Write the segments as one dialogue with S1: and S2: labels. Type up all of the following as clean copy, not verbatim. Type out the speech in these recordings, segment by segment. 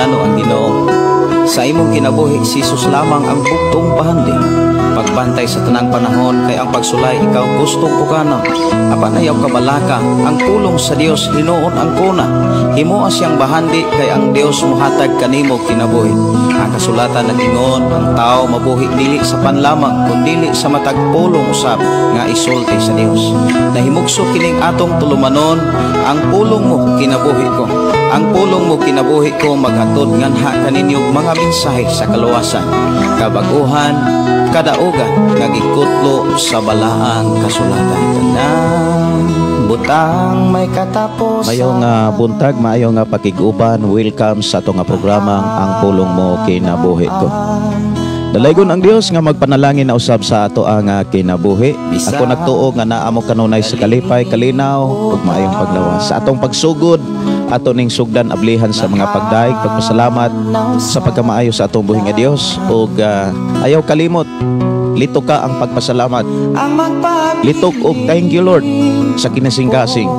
S1: plano ang Ginoo. Sa imong kinabuhi, si Jesus lamang ang buktong bahandi. Pagbantay sa tanang panahon kay ang pagsulay ikaw gustong pukanon. Apan ayaw kabalaka, ang pulong sa Dios hinuon ang kuna. Himoa siyang bahandi kay ang Dios mohatag kanimo kinabuhi. Ang kasulatan nag-ingon, ang tao mabuhi dili sa panlamang kundili sa matag pulong usab nga isulti sa Dios. Nahimugso kining atong tulumanon, ang pulong mo kinabuhi ko. Ang pulong mo kinabuhi ko maghatod nganha kaninyo mga mensahe sa kaluwasan, kabaguhan, kadaugan nga gikutlo sa balaang kasulatan. Tanang butang may katapusan.
S2: Maayong buntag, maayong nga pakig-uban. Welcome sa ato nga programang Ang Pulong Mo Kinabuhi Ko. Dalaygon ang Dios nga magpanalangin na usab sa ato ang kinabuhi. Ako nagtuo nga naa mo kanunay sa kalipay, kalinaw ug maayong paglawas. Sa atong pagsugod, ato ning sugdan ablihan sa mga pagdaig, pagpasalamat sa pagkamaayo sa atong buhi nga Dios ug ayaw kalimot, litok ka ang pagpasalamat. Litok og thank you, Lord, sa kinasing-kasing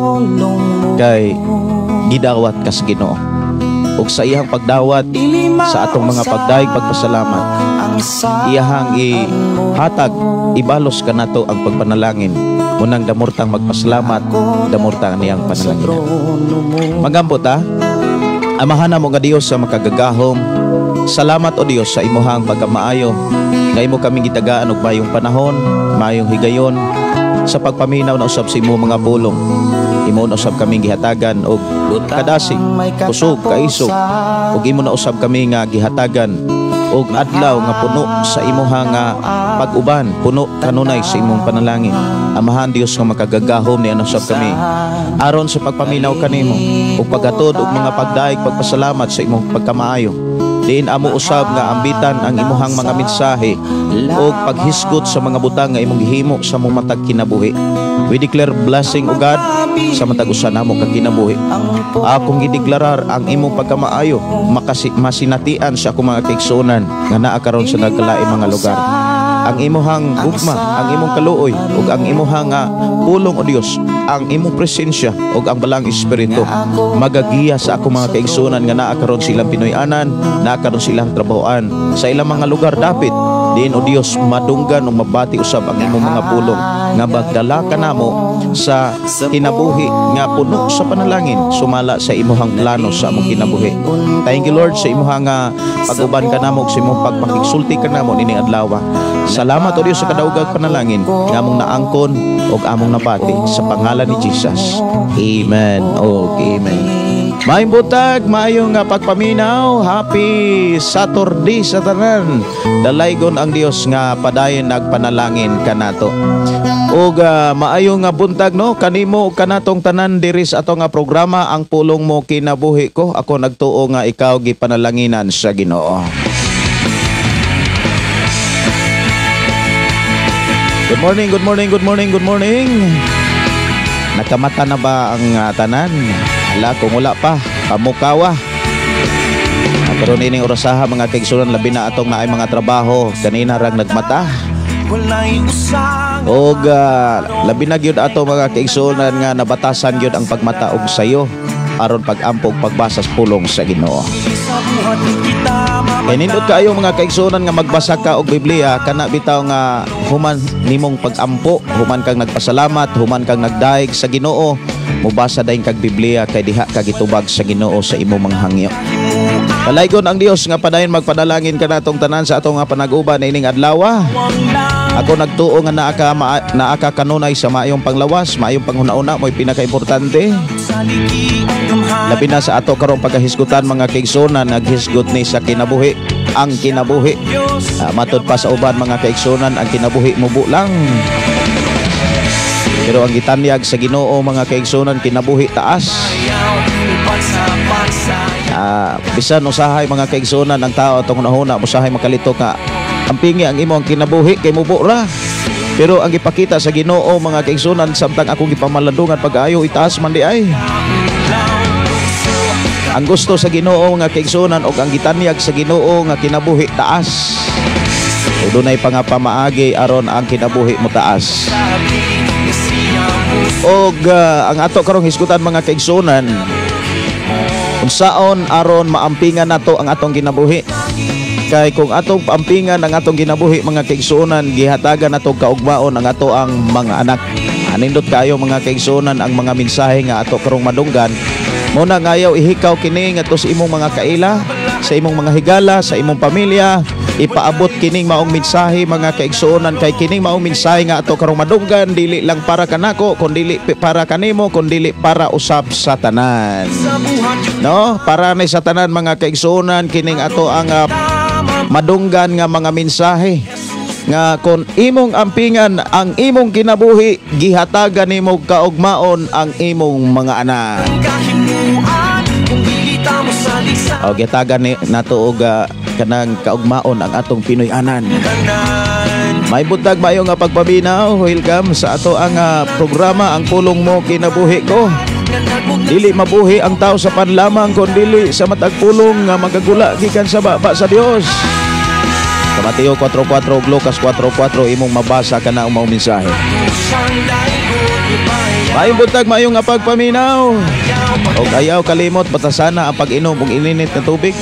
S2: kay gidawat ka sa Ginoo. Ug sa iyang pagdawat sa atong mga pagdaig, pagpasalamat, iyahang ihatag, ibalos kanato ang pagpanalangin. Munang damurtang magpasalamat, damurtang niyang panalanginan. Magambot ha. Amahan mo nga Dios sa makagagahom. Salamat, o Dios, sa imuhang pagkamaayo nga imo kaming gitagaan og mayong panahon, mayong higayon sa pagpaminaw na usab sa imong mga pulong. Imo na usab kaming gihatagan og kadasig, kusog, kaisog, ug imo na usab kami nga gihatagan og adlaw nga puno sa imuha nga pag-uban, puno kanunay sa imong panalangin. Amahan Dios nga makagagahom, ni usab kami aron sa pagpaminaw kanimo ug paghatod og mga pagdaig, pagpasalamat sa imong pagkamaayo. Diin amo usab nga ambitan ang imuhang mga mensahe ug paghisgot sa mga butang nga imong gihimo sa among matag kinabuhi. We declare blessing, O God, sa matag usa namo ka kinabuhi. Akong gideklarar ang imong pagkamaayo masinatian sa akong mga kaigsuonan nga naa karon sa nagkalaing mga lugar. Ang imuhang gugma, ang imong kaluoy ug ang imuhang pulong, o Dios, ang imong presensya ug ang Balaang Espiritu magagiya sa akong mga kaigsuonan nga naa karon silang Pinoy-anan, naa karon silang trabahoan sa ilang mga lugar dapit. Diin, o Dios, madunggan ug mabati usab ang imong mga pulong nga magdala kanamo sa kinabuhi nga puno sa panalangin sumala sa imuhang plano sa among kinabuhi. Thank you, Lord, sa imuhang pag-uban kanamo ug sa imong pagpakigsulti kanamo nining adlaw. Salamat, o Dios, sa kadaogag panalangin nga among naangkon ug among nabati sa pangalan ni Jesus. Amen. Og amen. Maayong buntag, maayong nga pagpaminaw, happy Saturday sa tanan. Dalaygon ang Dios nga padayon nagpanalangin kanato. Ug maayo nga buntag, no, kanimo ug kanatong tanan diri sa ato nga programa Ang Pulong Mo Kinabuhi Ko. Ako nagtuo nga ikaw gipanalanginan sa Ginoo. Good morning, good morning, good morning, good morning. Nakamata na ba ang tanan? Ala, kung wala pa, pamukawa. Pero nining orasaha, mga kaigsunan, labi na atong naay mga trabaho, kanina rang nagmata. Og labi na gyud ato, mga kaigsunan, nga nabatasan gyud ang pagmata og sayo aron pag-ampo ug pagbasa sa pulong sa Ginoo. Kay nindot kaayo, mga kaigsunan, nga magbasa ka og Biblia kana bitaw nga human nimong pag-ampo, human kang nagpasalamat, human kang nagdaig sa Ginoo, mobasa dayon kag Biblia kay diha ka gitubag sa Ginoo sa imong mga hangyo. Dalaygon ang Dios nga padayon magpadalangin kanatong tanan sa atong nga panag-uban ining adlaw. Ako nagtuo nga naa ka kanunay sa maayong panglawas, maayong panghuna-una mo'y pinakaimportante. Labi na sa ato karong pagkahisgutan, mga kaigsunan, naghisgot ni sa kinabuhi, ang kinabuhi. Matod pa sa uban, mga kaigsunan, ang kinabuhi mubo lang. Pero ang gitanyag sa Ginoo, mga kaigsunan, kinabuhi taas. Bisan usahay, mga kaigsunan, ang tao atong hunahuna usahay makalito nga ampingi ang imo ang kinabuhi kay mubo ra. Pero ang gipakita sa Ginoo, mga kaigsunan, samtang akong gipamalandungan pag-ayo, itaas man di ay. Ang gusto sa Ginoo, mga kaigsunan, og ang gitanyag sa Ginoo nga kinabuhi taas. O dunay pa nga pamaagi aron ang kinabuhi mo taas. Og ang ato karong hisgutan, mga kaigsunan, Unsaon aron maampingan nato ang atong kinabuhi. Kay kung atong paampingan ang atong kinabuhi mga kaigsuonan, gihatagan nato kaugmaon ang ato ang mga anak. Anindot kayo mga kaigsuonan ang mga mensahe nga ato karong madunggan. Muna nga ayaw ihikaw kini ngadto sa imong mga kaila, sa imong mga higala, sa imong pamilya. Ipaabot kining maong mensahe mga kaigsuonan, kay kining maong mensahe nga ato karong madunggan dili lang para kanako, kundili para kanimo, kundili para usab sa tanan. No, para ni sa tanan mga kaigsuonan kining ato ang madunggan nga mga mensahe nga kon imong ampingan ang imong kinabuhi, gihatagan nimo kaugmaon ang imong mga anak. O gihatagan ni nato og kanang kaugmaon ang atong Pinoy-anan. May buntag, maayo nga pagpaminaw. Welcome sa ato ang programa Ang Pulong Mo Kinabuhi Ko. Dili mabuhi ang tao sa panlamang kun dili sa matag pulong nga magagula gikan sa baba sa Dios. Sa Mateo 4:4 ug Lucas 4:4 imong mabasa kana ang maong mensahe. Maayong buntag, maayo nga pagpaminaw. Og ayaw kalimot batasana ang pag-inom og ininit na tubig.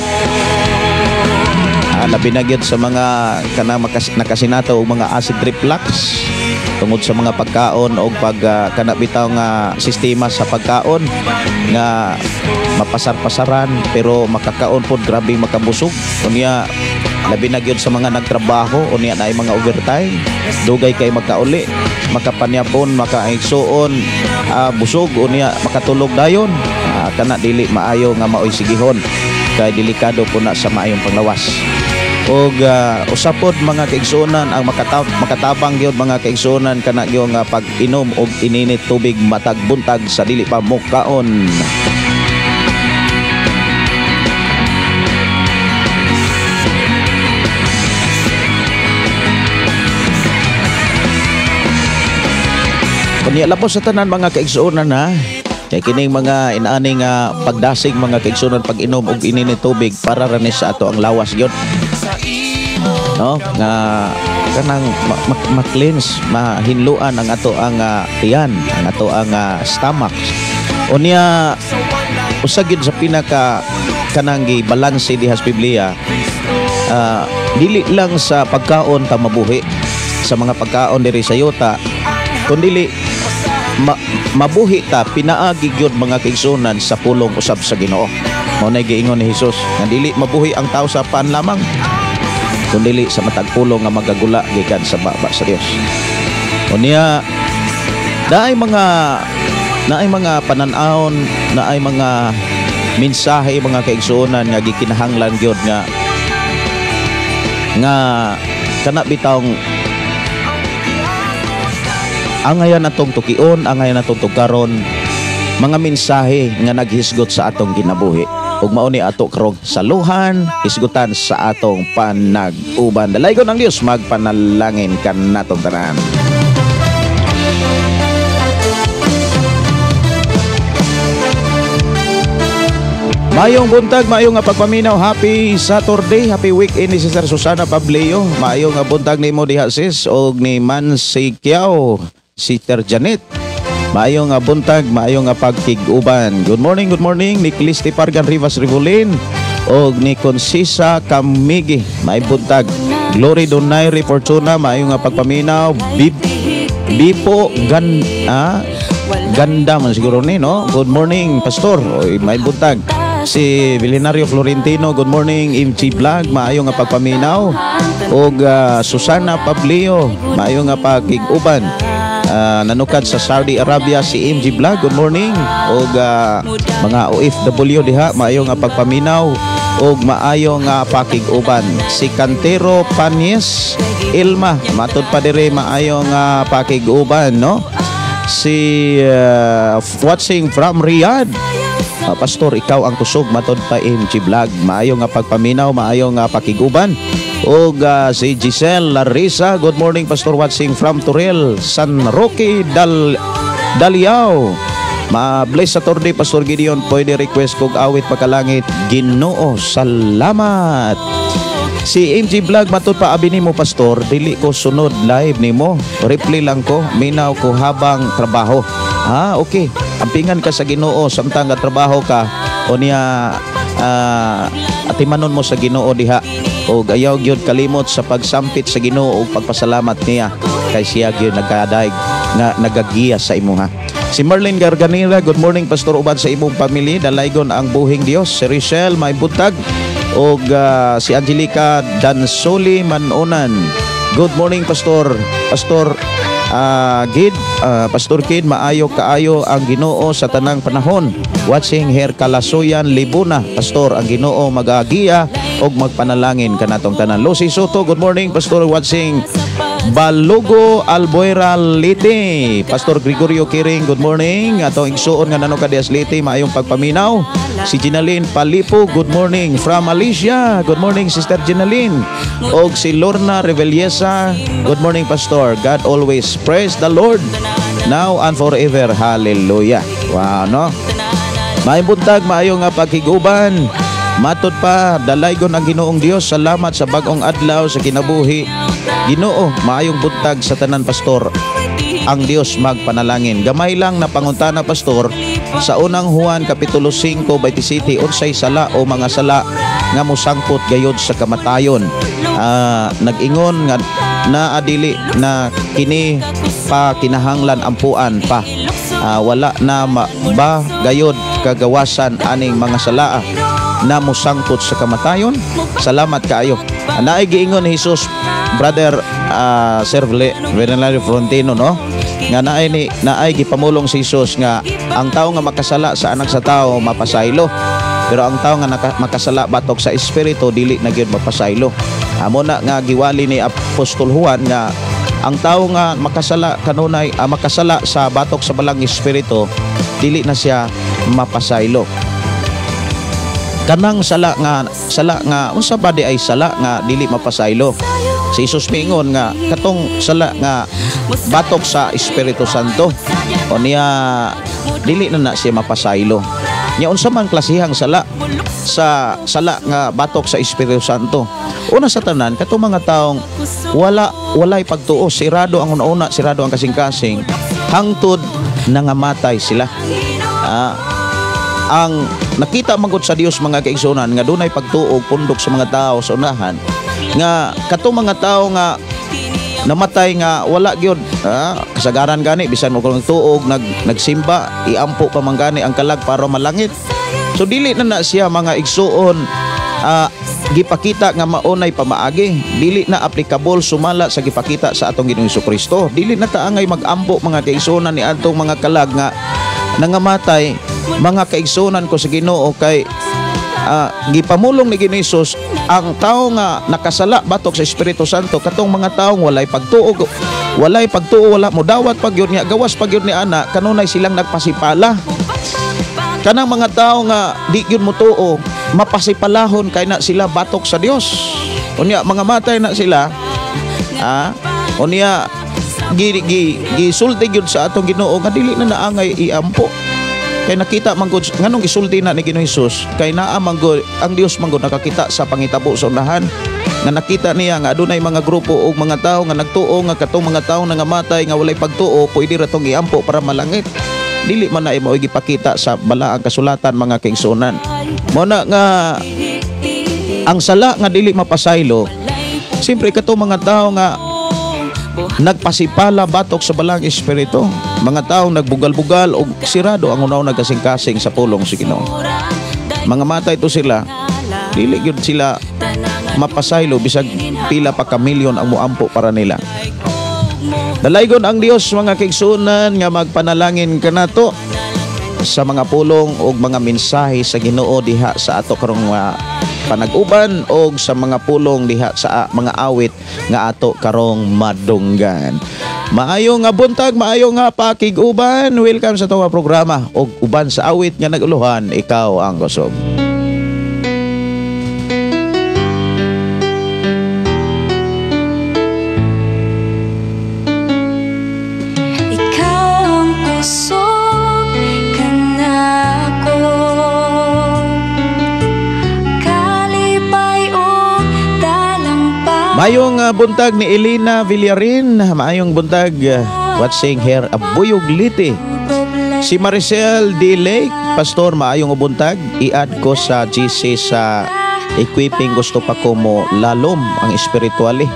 S2: Labi na gyud sa mga kanang nakasinato og mga acid reflux tungod sa mga pagkaon og pag kana bitaw nga sistema sa pagkaon nga mapasar-pasaran pero makakaon pod grabe makabusog. Unya labi na gyud sa mga nagtrabaho, unya naay mga overtime, dugay kay magkauli, makapanyapon, makaigsuon, busog, unya makatulog dayon. Kana dili maayo nga maoy sigihon kay delikado po na sa maayong panglawas. Og usapod mga kaigsuonan ang makatabang gyud mga kaigsuonan kana gyud nga pag-inom og ininit tubig matag buntag sa dili pa mokaon. Kunya lapos sa tanan mga kaigsuonan ha. Kay kining mga inaani nga pagdasig mga kaigsuonan pag-inom og ininit tubig para ra ni sa ato ang lawas gyud. No, nga kanang ma-cleanse, mahinluan ang ato ang tiyan, ang ato ang stomach. Unya usa gyud sa pinaka kanang gibalanse diha sa Biblia, dili lang sa pagkaon ta mabuhi sa mga pagkaon diri sa yuta, kundili mabuhi ta pinaagi gyud mga kaigsuonan sa pulong usab sa Ginoo. Mao nay giingon ni Hesus nga dili mabuhi ang tao sa pan lamang, kundili sa matag pulong nga magagula gikan sa baba sa Dios. Unya naay mga panan-awon, naay mga mensahe mga kaigsuonan nga gikinahanglan gyud nga kana bitawng angayan atong tukion, angayan atong tugaron, mga mensahe nga naghisgot sa atong kinabuhi. Ug mao ni ato karong saluhan, hisgutan sa atong panag-uban. Dalaygon ang Dios, magpanalangin kanatong tanan. Maayong buntag, maayong nga pagpaminaw. Happy Saturday, happy weekend ni Sister Susana Pableo. Maayong nga buntag nimo diha sis og ni Mansi Kiao, Sister Janet. Maayong nga buntag, maayong nga pagkig-uban. Good morning ni Clisti Pargan Rivas Rivolin og ni Consisa Kamigi. Maayong buntag. Glory Donaire Fortuna, maayong nga pagpaminaw. Bipo Ganda man siguro ni, no? Good morning, Pastor. Oy, maayong buntag. Si Billionario Florentino, good morning. MG Vlog, maayong nga pagpaminaw. Og Susana Pableo, maayong nga pagkig-uban. Nanukad sa Saudi Arabia si MG Vlog, good morning. Og mga OFW diha, maayong nga pagpaminaw og maayong nga pakig-uban. Si Cantero Panies Ilma, matud pa dire, maayong nga pakig-uban, no? Si watching from Riyadh. Pastor, ikaw ang kusog, matod pa MG Vlog, maayong nga pagpaminaw, maayong nga pakig-uban. Og si Giselle Larissa, good morning Pastor, watching from Turel, San Roque Daliao. Ma-bless sa Saturday Pastor Gideon, pwede request kog awit pagkalangit, Ginoo, salamat. Si MG Vlog, matod pa abi nimo Pastor, dili ko sunod live nimo, replay lang ko, minaw ko habang trabaho. Ah, okay. Ampingan ka sa Ginoo samtang nga trabaho ka. O niya atimanon mo sa Ginoo diha og ayaw gyud kalimot sa pagsampit sa Ginoo ug pagpasalamat niya kay siya gyud nagkadaig nga nagagiya sa imuha. Si Merlin Garganera, good morning Pastor uban sa imong pamilya, dalaygon ang buhing Dios. Si Richelle, may buntag, og si Angelica Dansoli Manonan. Good morning Pastor. Pastor Gid, Pastor Kid, maayo kaayo ang Ginoo sa tanang panahon. Watching here Kalasoyan Libuna, Pastor, ang Ginoo magagiya og magpanalangin kanatong tanan. Lucy Soto, good morning Pastor, watching Balugo Albuera Leyte. Pastor Gregorio Kiring, good morning. Atong igsuon nga nano kadias Leyte, maayong pagpaminaw. Si Ginaline Palipo, good morning from Malaysia. Good morning Sister Ginaline. Og si Lorna Revellesa, good morning Pastor. God always, praise the Lord now and forever. Hallelujah. Wow, no? Maayong buntag, maayong nga pagkiguban. Matod pa, dalaygon ang Ginoong Dios. Salamat sa bag-ong adlaw sa kinabuhi. Ginoo, maayong buntag sa tanan Pastor. Ang Dios magpanalangin. Gamay lang na pangutana Pastor sa unang Juan kapitulo 5 27, unsay sala o mga sala nga mosangpot gayod sa kamatayon. Nag-ingon nga naadili na kini pa kinahanglan ampuan pa. Wala na ba gayod kagawasan aning mga sala na mosangpot sa kamatayon? Salamat kaayo. Naay giingon ni Jesus, brother Sir Bernardo Frontino, no? Nga naay gipamulong si Jesus nga ang tao nga makasala sa anak sa tao mapasaylo, pero ang tao nga makasala batok sa espiritu dili na gyud mapasaylo. Amo na nga giwali ni Apostol Juan nga ang tao nga makasala kanunay makasala sa batok sa balang espiritu dili na siya mapasaylo. Kanang sala nga unsa ba di ay sala nga dili mapasaylo? Si Jesus miingon nga katong sala nga batok sa Espiritu Santo o niya dili na na siya mapasaylo. Nya unsa man klasihang sala sa sala nga batok sa Espiritu Santo? Una sa tanan katong mga taong walay pagtuo, sirado ang una-una, sirado ang kasing-kasing hangtod nangamatay sila. Ang nakita manggod sa Dios mga kaigsunan nga dunay pagtuo pundok sa mga tao sa unahan nga katong mga tao nga namatay nga wala gyud kasagaran gani bisan mo kung tuog nagsimba iampo pa man gani ang kalag para malangit. So dili na na siya mga igsuon gipakita nga maunay pamaagi, dili na applicable sumala sa gipakita sa atong Ginoong Kristo. Dili na taangay magampo mga kaigsuonan ni atong mga kalag nga nangamatay. Mga kaigsuonan ko sa Ginoo kay gipamulong ni Ginoong Hesus ang tao nga nakasala batok sa Espiritu Santo katong mga taong walay pagtuo, wala modawat pag yun niya, gawas pag yun ni ana, kanunay silang nagpasipala. Kanang mga tao nga di yun motuo, mapasipalahon kay na sila batok sa Dios. Unya mga matay na sila, unya gisulti gyud sa atong Ginoo nga dili na naangay iampo. Kay nakita man gud nganong gisulti na ni Ginoong Hesus kay naa man gud ang Dios man gud nakakita sa pangitabo sa unahan nga nakita niya nga adunay mga grupo og mga tawo nga nagtuo nga katong mga tawo nangamatay nga walay pagtuo pwede ra tong iampo para malangit. Dili man na imo gipakita sa balaang kasulatan mga kaigsuonan. Mao na nga ang sala nga dili mapasaylo, siyempre katong mga tawo nga nagpasipala batok sa balang espiritu, mga taong nagbugal-bugal og sirado ang unaw nagkasing-kasing sa pulong sa Ginoo. Mga matay to sila, dili gyud sila mapasaylo bisag pila pa ka milyon ang moampo para nila. Dalaygon ang Dios mga kaigsuonan nga magpanalangin kanato sa mga pulong og mga mensahe sa Ginoo diha sa ato karong panag-uban og sa mga pulong diha sa mga awit nga ato karong madunggan. Maayo nga buntag, maayo nga pakig-uban. Welcome sa tuwa programa og uban sa awit nga naguluhan, ikaw ang kusog.
S3: Ikaw ang kusog kanako, kalipay ug talampay.
S2: Maayong buntag ni Elena Villarin. Maayong buntag, watching here Abuyog Leyte. Si Maricel D. Lake, Pastor, maayong buntag. I-add ko sa GC sa equipping, gusto pa ko mo lalom ang spiritually.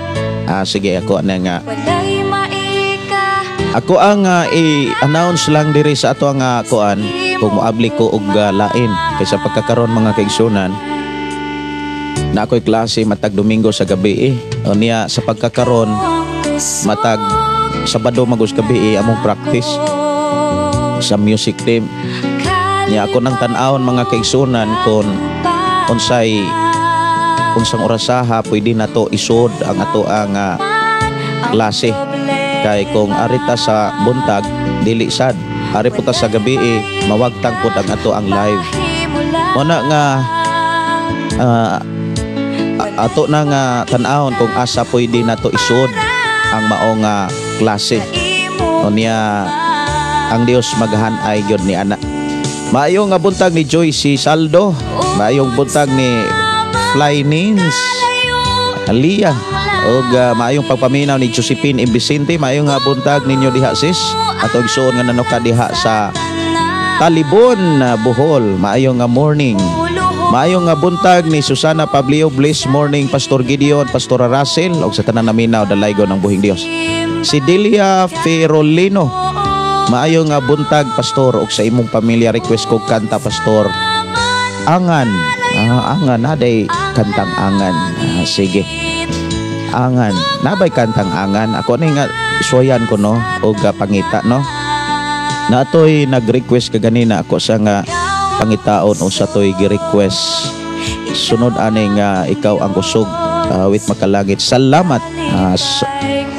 S2: Ah, sige, ako na nga.
S3: Walay maika.
S2: Ako ang i-announce lang diri sa ato ang kuan kung moabli ko og lain kaysa pagkakaron, mga kaigsunan, na ako'y klase matag Domingo sa gabi eh. O niya sa pagkakaron matag Sabado magus gabi eh, among practice sa music team. Niya ako nang tan-awon, mga kaigsunan, kung unsay unsang orasaha pwede nato isod ang ato ang klase, kay kung arita sa buntag, dili sad, ari po ta sa gabi eh, mawagtang pod ang ato ang live. Muna nga ato na nga tan-awon kung asa pwede nato isod ang maong klase. O niya ang Dios maghan-ay gyud ni ana. Maayong nga buntag ni Joyce Saldo. Maayong buntag ni Fly Nins Aliyah. Og maayong pagpaminaw ni Josephine M. Vicente. Maayong nga buntag ninyo diha, sis. Ato igsuon nga nanuka diha sa Talibon, Bohol. Maayong nga morning. Maayong nga buntag ni Susana Pablio. Bliss morning, Pastor Gideon, Pastor Russell ug sa tanan naminaw, dalaygon ang buhing Dios. Si Delia Ferolino. Maayong nga buntag, Pastor, ug sa imong pamilya. Request ko kanta, Pastor. Angan. Ah, angan naday kantang angan. Ah, sige. Angan. Nabay kantang angan. Ako ni nga suwayan ko no og pangita no. Na atoy nag-request kaganina, ako sa nga pangitaon o sa toy gi-request sunod ani nga "Ikaw ang Kusog", awit makalangit. Salamat,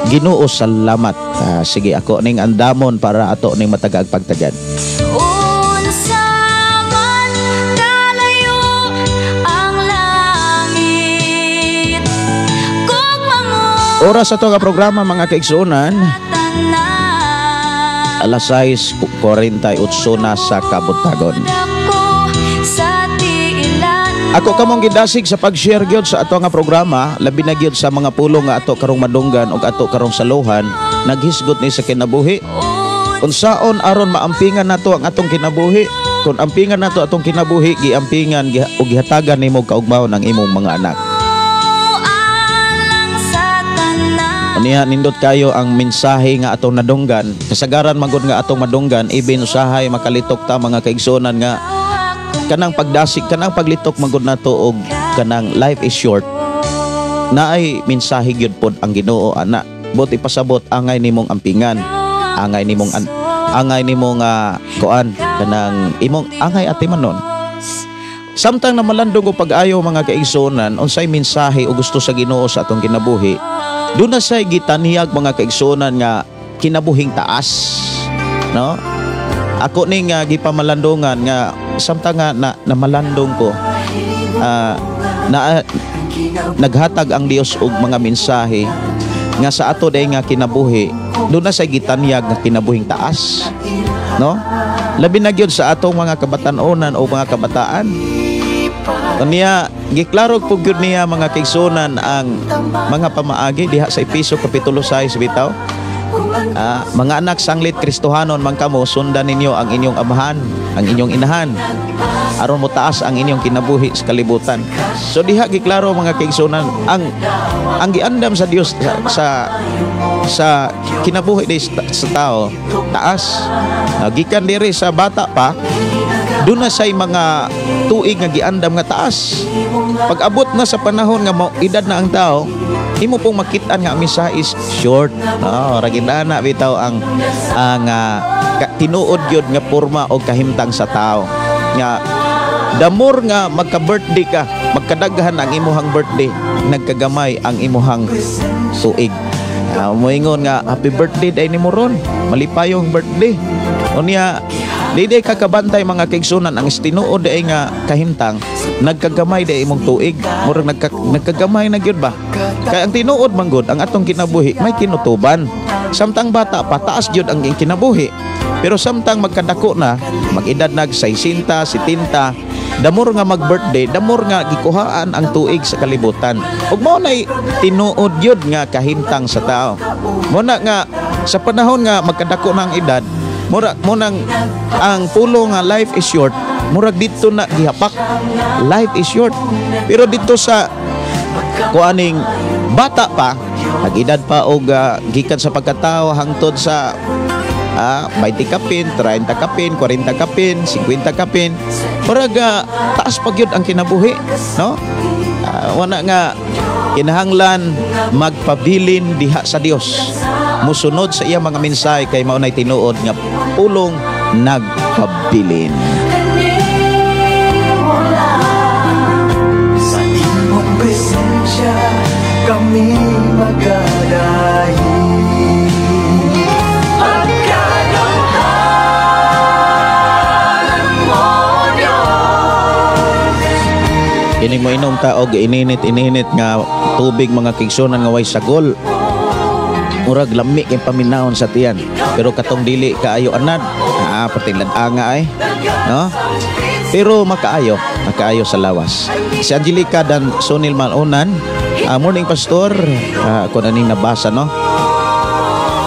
S2: Ginoo, salamat. Ah, sige, ako ning andamon para ato ning matagaag pagtagad.
S3: Unsa man kalayo ang langit, gugma mo
S2: Oras ato nga programa, mga kaigsuonan,
S3: tanan.
S2: Alas 6:48 na sa kabuntagon.
S3: Ako sa tiilan.
S2: Ako kamong gidasig sa pag-share gyud sa ato nga programa, labi na gyud sa mga pulong nga ato karong madunggan ug ato karong saluhan, naghisgot ni sa kinabuhi. Unsaon aron maampingan nato ang atong kinabuhi? Kung ampingan nato atong kinabuhi, giampingan ug gihatagan nimo kaugmaon ang imong mga anak.
S3: Alang sa tanan.
S2: Niya nindot kayo ang mensahe nga atong nadunggan. Kasagaran magud nga atong madunggan, ibin usahay makalitok ta, mga kaigsuonan, nga kanang pagdasig, kanang paglitok magud nato og kanang life is short, naay mensahe gyud pod ang Ginoo ana. But ipasabot, angay nimong ampingan, angay nimong kuan, kanang imong angay atimanon. Samtang namalandong og pag-ayo, mga kaigsuonan, unsay mensahe o gusto sa Ginoo sa atong kinabuhi, doon na say gitanhiyag, mga kaigsuonan, nga kinabuhing taas, no? Ako ning gipamalandungan nga samtang nga na, namalandong ko, na naghatag ang Dios og mga mensahe nga sa ato day nga kinabuhi, doon na say gitanyag nga kinabuhing taas, no? Labi na gyud sa atong mga kabatan-onan o mga kabataan. Niya giklaro po gyud niya, mga kaigsuonan, ang mga pamaagi diha sa Epeso kapitulo 6 bitaw. Ah, mga anak, sanglit Kristohanon man kamo, sundan ninyo ang inyong amahan, ang inyong inahan, aron mo taas ang inyong kinabuhi sa kalibutan. So diha giklaro, mga kaigsuonan, ang giandam sa Dios sa kinabuhi di sa tao, taas. Gikan diri sa bata pa, doon na say mga tuig nga giandam nga taas. Pag abot na sa panahon nga mo edad na ang tao, imo pong makit-an nga ang mensahe is short. No, ragindana bitaw ang tinuod gyud nga porma o kahimtang sa tao. Nga the more nga magka-birthday ka, magkadaghan ang imuhang birthday, nagkagamay ang imuhang tuig. Moingon nga happy birthday day nimo ron. Malipayong birthday. Unya di day kakabantay, mga kaigsunan, ang tinuod day nga kahimtang, nagkagamay day imong tuig. Murag nagkagamay na gyud ba? Kay ang tinuod man gud, ang atong kinabuhi may kinutuban. Samtang bata pa, taas gyud ang kinabuhi. Pero samtang magkadako na, mag-edad nag 60, 70, the more nga mag-birthday, the more nga gikuhaan ang tuig sa kalibutan. Ug mao nay tinuod gyud nga kahimtang sa tao. Mo na nga sa panahon nga magkadako na ang edad, mura mo nang ang pulo nga life is short. Murag dito na gihapak. Life is short. Pero dito sa kuaning bata pa, nag-edad pa og gikan sa pagkatao hangtod sa 20 kapin, 30 kapin, 40 kapin, 50 kapin. Murag taas pa gyud ang kinabuhi, no? Wala nga kinahanglan magpabilin diha sa Dios. Musunod sa iya mga mensahe kay mao nay tinuod nga pulong nagpabilin.
S4: Sa imong presensya kami magadayi. Pagkagamhanan mo, Diyos.
S2: Kining mo inom ta og ininit-ininit nga tubig, mga kaigsuonan, nga way sagol. Murag lami kay paminawon sa tiyan. Pero katong dili kaayo anad, perting ladanga ay, no? Pero makaayo, makaayo sa lawas. Si Angelica Dan Sonil Malonan, morning pastor, kung aning nabasa, no?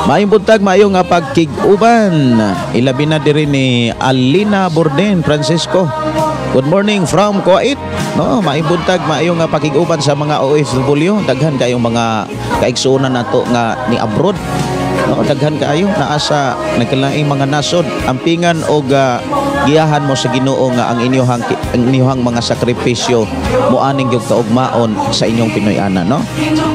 S2: Maayong buntag, maayo nga pagkig-uban. Ilabi na diri ni Alina Borden Francisco. Good morning from Kuwait. No, maayong buntag, maayo nga pakig-uban sa mga OFW. Daghan kayong mga kaigsuonan nato nga ni abroad. No, daghan kaayo naa sa nagkalaing mga nasod. Ampingan og giyahan mo sa Ginoo nga ang inyong mga sakripisyo moaning gyud kaugmaon sa inyong Pinoy-ana, no?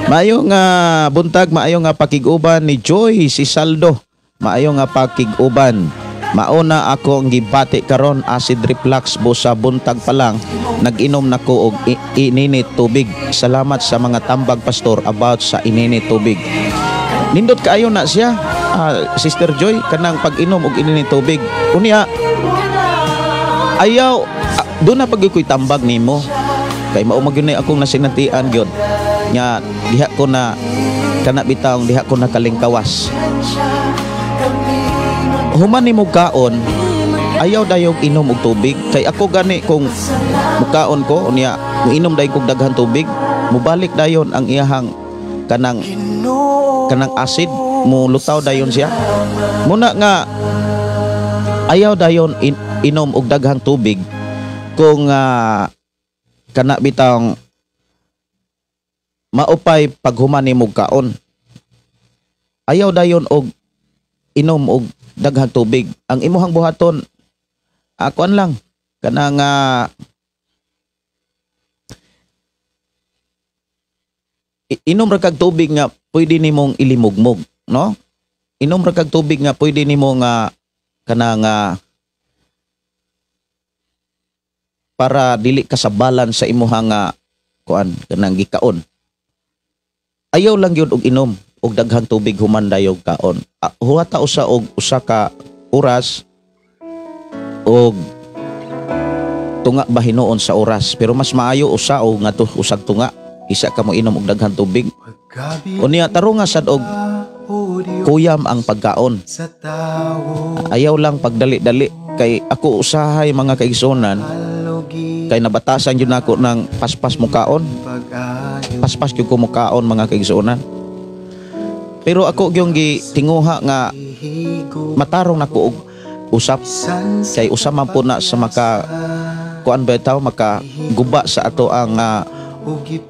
S2: Maayo nga buntag, maayo nga pakig-uban ni Joy si Saldo. Maayo nga pakig-uban. Mauna ako ang gibati karon, acid reflux, busa buntag pa lang nag-inom nako og ininit tubig. Salamat sa mga tambag, pastor, about sa ininit tubig. Nindot kaayo na siya, Sister Joy, kanang pag-inom og ininit tubig. Unya ayaw doon na pag ko'y tambag nimo kay mao magyud na akong nasinatian gyud nga diha ko na kana bitawng diha ko nakalingkawas. Human nimo kaon, ayaw dayog inom og tubig, kay ako gani kung mukaon ko unya muinom dayon kog daghan tubig, mubalik dayon ang iyahang kanang kanang acid, mulutaw dayon siya. Muna nga ayaw dayon inom og daghang tubig kung kana bitawng maupay paghuman nimo kaon, ayaw dayon og inom og daghang tubig. Ang imuhang buhaton, akuan lang, kanang inom ra kag tubig nga pwede nimong ilimugmog, no? Inom ra kag tubig nga pwede nimo nga kanang para dili ka sabalan sa imuhang kuan kanang gikaon. Ayaw lang gyud og inom og daghang tubig human dayog kaon. Huwata usa og usa ka oras og tunga ba hinuon sa oras, pero mas maayo usa o ngadto usag tunga isa ka mo inom og daghang tubig. Unya tarunga sad og kuyam ang pagkaon. Ayaw lang pagdali-dali kay ako usahay, mga kaigsuonan, kay nabatasan jud nako ng paspas mukaon. Paspas gyud ko mukaon, mga kaigsuonan. Pero ako gyung gitinguha nga matarong nako og usap kay usa man po na sa maka kuan ba taw makaguba sa ato ang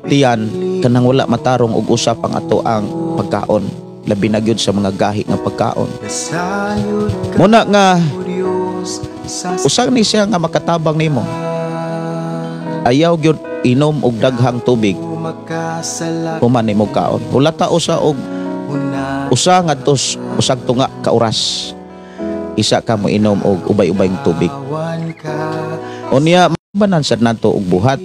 S2: tiyan kanang wala matarong og usap ang ato ang pagkaon, labi na gyud sa mga gahi nga pagkaon. Muna nga usa ni siya nga makatabang nimo, ayaw gyud inom og daghang tubig human nimo kaon. Hulata usa og usa ngadto usag tunga ka oras isa ka mo inom og ubay-ubay tubig. Unya banan sad nato og buhat.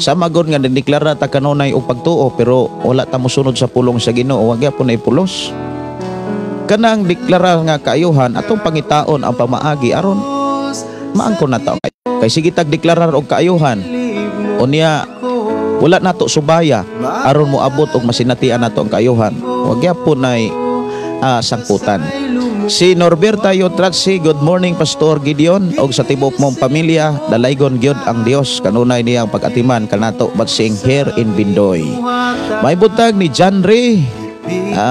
S2: Sa magod nga nagdeklara ta kanunay og pagtuo pero wala ta mosunod sa pulong sa Ginoo, wa gyapon ay pulos. Kanang deklara nga kaayuhan, atong pangitaon ang pamaagi aron maangkon na ta. Kay sige tag deklarar og kaayuhan, unya wala nato subaya aron moabot og masinatian nato ang kaayuhan, wa gyapon ay sangputan. Si Norberta Yotratsi, good morning Pastor Gideon og sa tibok mong pamilya, dalaygon gyud ang Dios kanunay niyang pag-atiman kanato batsing here in Bindoy. May buntag ni John Ray.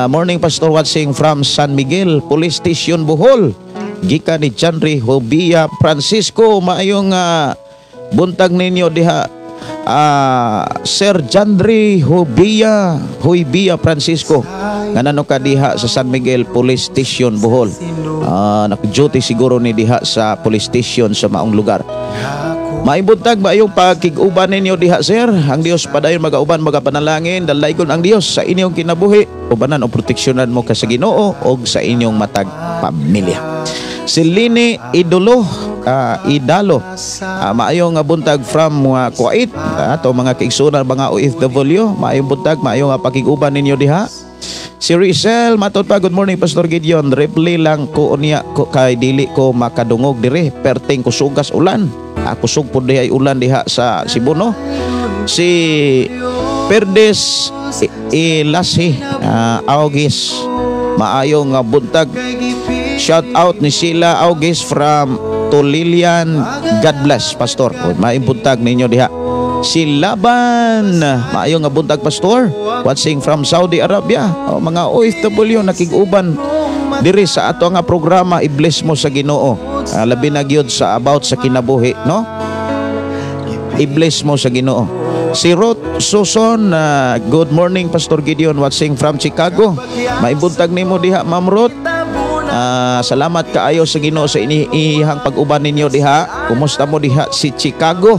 S2: Morning Pastor watching from San Miguel Police Station, Bohol. Gikan ni Janry Hobia Francisco. Maayong buntag ninyo diha, Sir Janry Hobia Huybia Francisco, nga nano ka diha sa San Miguel Police Station, Bohol. Nag-duty siguro ni diha sa police station sa maong lugar. Maayong buntag, maayong pagkig-uban ninyo diha, sir. Ang Dios padayon magauban, magapanalangin, dalaygon ang Dios sa inyong kinabuhi. Ubanan o proteksyonan mo ka sa Ginoo og sa inyong matag pamilya. Si Lini Idolo, Idalo. Maayong nga buntag from Kuwait. Ato mga kaigsuonan, mga OFW, maayong buntag, maayong nga pakig-uban ninyo diha. Si Rizel, matod pa, "Good morning, Pastor Gideon. Reply lang ko unya ko kay dili ko makadungog dire. Perting kusugas ulan." Kusog pud diha ay ulan diha sa Cebu, no? Si Perdes Ilasi Augis, maayong nga buntag. Shout out ni Sheila Augis from Tulilian. God bless, Pastor. O, maayong buntag ninyo diha. Si Laban, maayong nga buntag, Pastor. Watching from Saudi Arabia. O, mga OFW nakig-uban diri sa ato nga programa, i-bless mo sa Ginoo. Labi na gyud sa about sa kinabuhi, no? I-bless mo sa Ginoo. Si Ruth Suson, "Good morning, Pastor Gideon, watching from Chicago." Maayong buntag nimo diha, Ma'am Ruth. Salamat kaayo sa Ginoo sa inihang pag-uban ninyo diha. Kumusta mo diha si Chicago?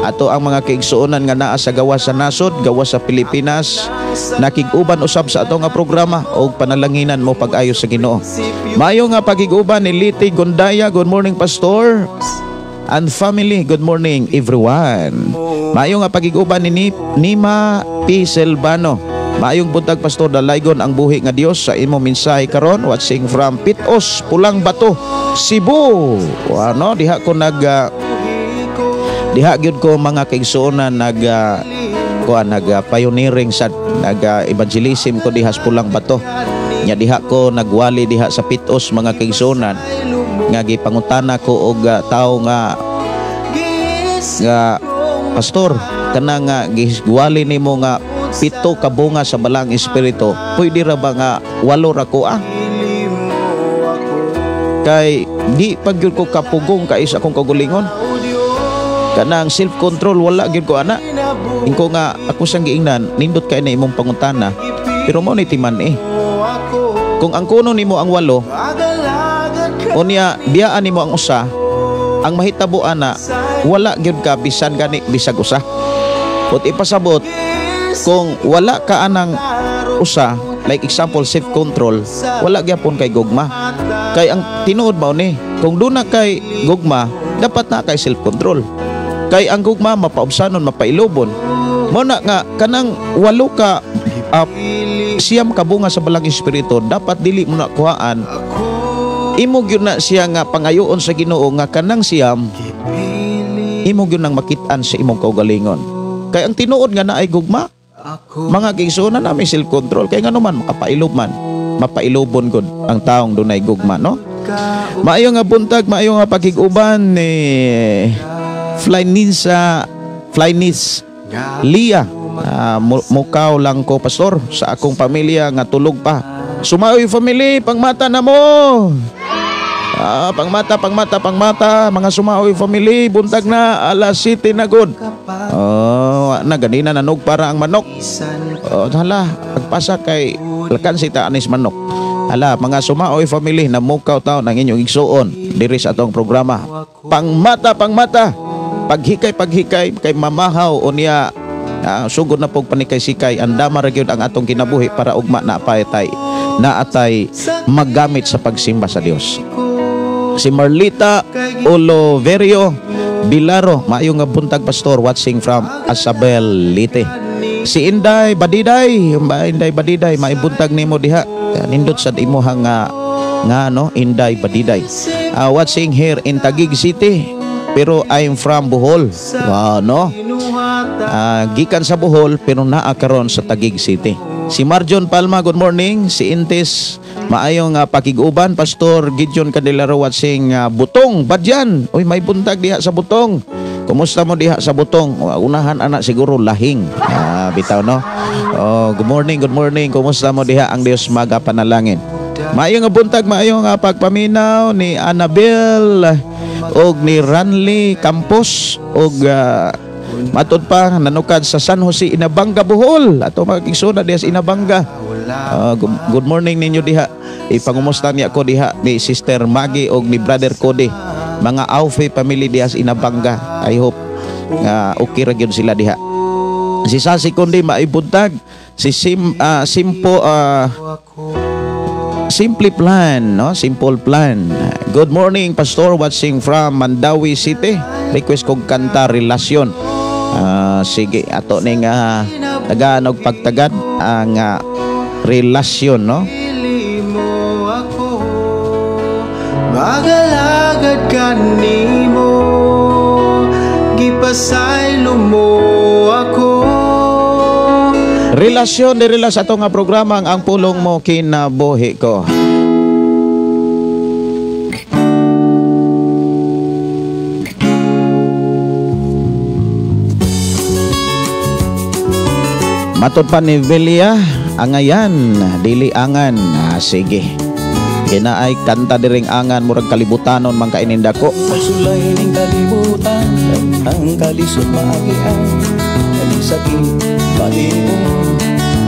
S2: Ato ang mga kaigsuonan nga naa sa gawas sa nasod, gawas sa Pilipinas, nakig-uban usab sa ato nga programa og panalanginan mo pag-ayo sa Ginoo. Maayo nga pagig-uban ni Liti Gondaya. "Good morning, Pastor and family. Good morning, everyone." Maayo nga pagig-uban ni Nima P. Silvano. "Maayong buntag, Pastor, dalaygon ang buhi nga Dios sa imo mensahe karon. Watching from Pitos, Pulang Bato, Cebu." Ano, diha ko nag diha gyud ko, mga kaigsuonan, nag kuan, nag pioneering sa nag evangelism ko diha sa Pulang Bato. Nya diha ko nagwali diha sa Pitos, mga kaigsuonan, nga gipangutana ko og tawo nga nga "Pastor, kana nga giwali nimo nga pito ka bunga sa Balaang Espiritu, pwede ra ba nga walo ra ko ah? Kay di pag gyud ko kapugong kay sa akong kaugalingon. Kanang self-control, wala gyud ko ana." Ingko nga ako sang giingnan, "Nindot kay na imong pangutana, pero mo ni timan eh. Kung ang kuno nimo ang walo, unya biyaan nimo ang usa, ang mahitabo ana, wala gyud ka bisan gani bisag usa. But ipasabot, kung wala ka anang usa, like example self control, wala gyapon kay gugma. Kay ang tinuod mao ni, kung duna kay gugma, dapat na kay self control. Kay ang gugma mapaubsanon, mapailobon. Mo na nga kanang walo ka 9 ka bunga sa Balaang Espiritu, dapat dili mo na kuhaan. Imo gyud na siya nga pangayoon sa Ginoo nga kanang 9 imo gyud nang makit-an sa imong kaugalingon. Kay ang tinuod nga naay gugma, mga kaigsuonan, namin self control, kay ngano man makapailob man, mapailobon gud ang taong dunay gugma, no?" Maayo nga buntag, maayo nga pakig-uban ni Flyninsa Flynis Lia. "Mukaw lang ko, Pastor, sa akong pamilya nga tulog pa. Sumaoy family, pangmata na mo. Pangmata, pangmata, pangmata, mga Sumaoy family, buntag na, alas 7 na gud." Oh, na ganina nanog para ang manok. Oh, hala, pagpasa kay lakan si anis manok. Hala, mga Sumaoy family, namukaw taon ang inyong igsuon diri sa atong programa. Pangmata, pangmata. Paghikay, paghikay kay mamahaw unya sugod na pog panikay-sikay, andama ra gyud ang atong kinabuhi para ugma na apay na atay maggamit sa pagsimba sa Dios. Si Marlita Oloverio Bilaro, "Maayo nga buntag, Pastor, watching from Asabel, Leyte." Si Inday Badiday, Inday Badiday, maibuntag nimo diha. Nindot sa imuhang nga nga no, Inday Badiday. "Watching here in Taguig City, pero I'm from Bohol." Wow, no? Gikan sa Bohol pero naa karon sa Taguig City. Si Marjon Palma, good morning. Si Intes, "Maayong pakig-uban, Pastor Gideon Candelaro, watching Butong, Badyan." Uy, may buntag diha sa Butong. Kumusta mo diha sa Butong? Unahan ana siguro lahing. Bitaw, no. Oh, good morning, good morning. Kumusta mo diha? Ang Dios magapanalangin. Maayo nga buntag, maayo nga pagpaminaw ni Annabel og ni Ranley Campos og matud pa nanukad sa San Jose, Inabanga, Bohol. Ato mga kaigsoon diha sa Inabanga. Good morning ninyo diha. Ipangumusta niya ko diha ni Sister Maggie og ni Brother Cody. Mga Aufe family diha sa Inabanga. I hope nga okay ra gyud sila diha. Si Sasi Kundi, maibuntag. Si Sim Simpo Simple Plan, no? Simple Plan. Good morning, Pastor, watching from Mandaue City. Request kog kanta Relasyon. Sige, ato ning tagaan og pagtagad ang relasyon, no?
S4: Pili mo ako, magalagad ka nimo, gipasaylo mo ako.
S2: Relasyon diri lang sa ato nga programa Ang Pulong Mo Kinabuhi Ko. Matod pa ni Velia, angayan, dili angan. Sige. Kina ay kanta diring angan, murag kalibutanon man kaininda ko.
S1: Pagsulay ning kalibutan, ang kalisod maagian, sakit palibot,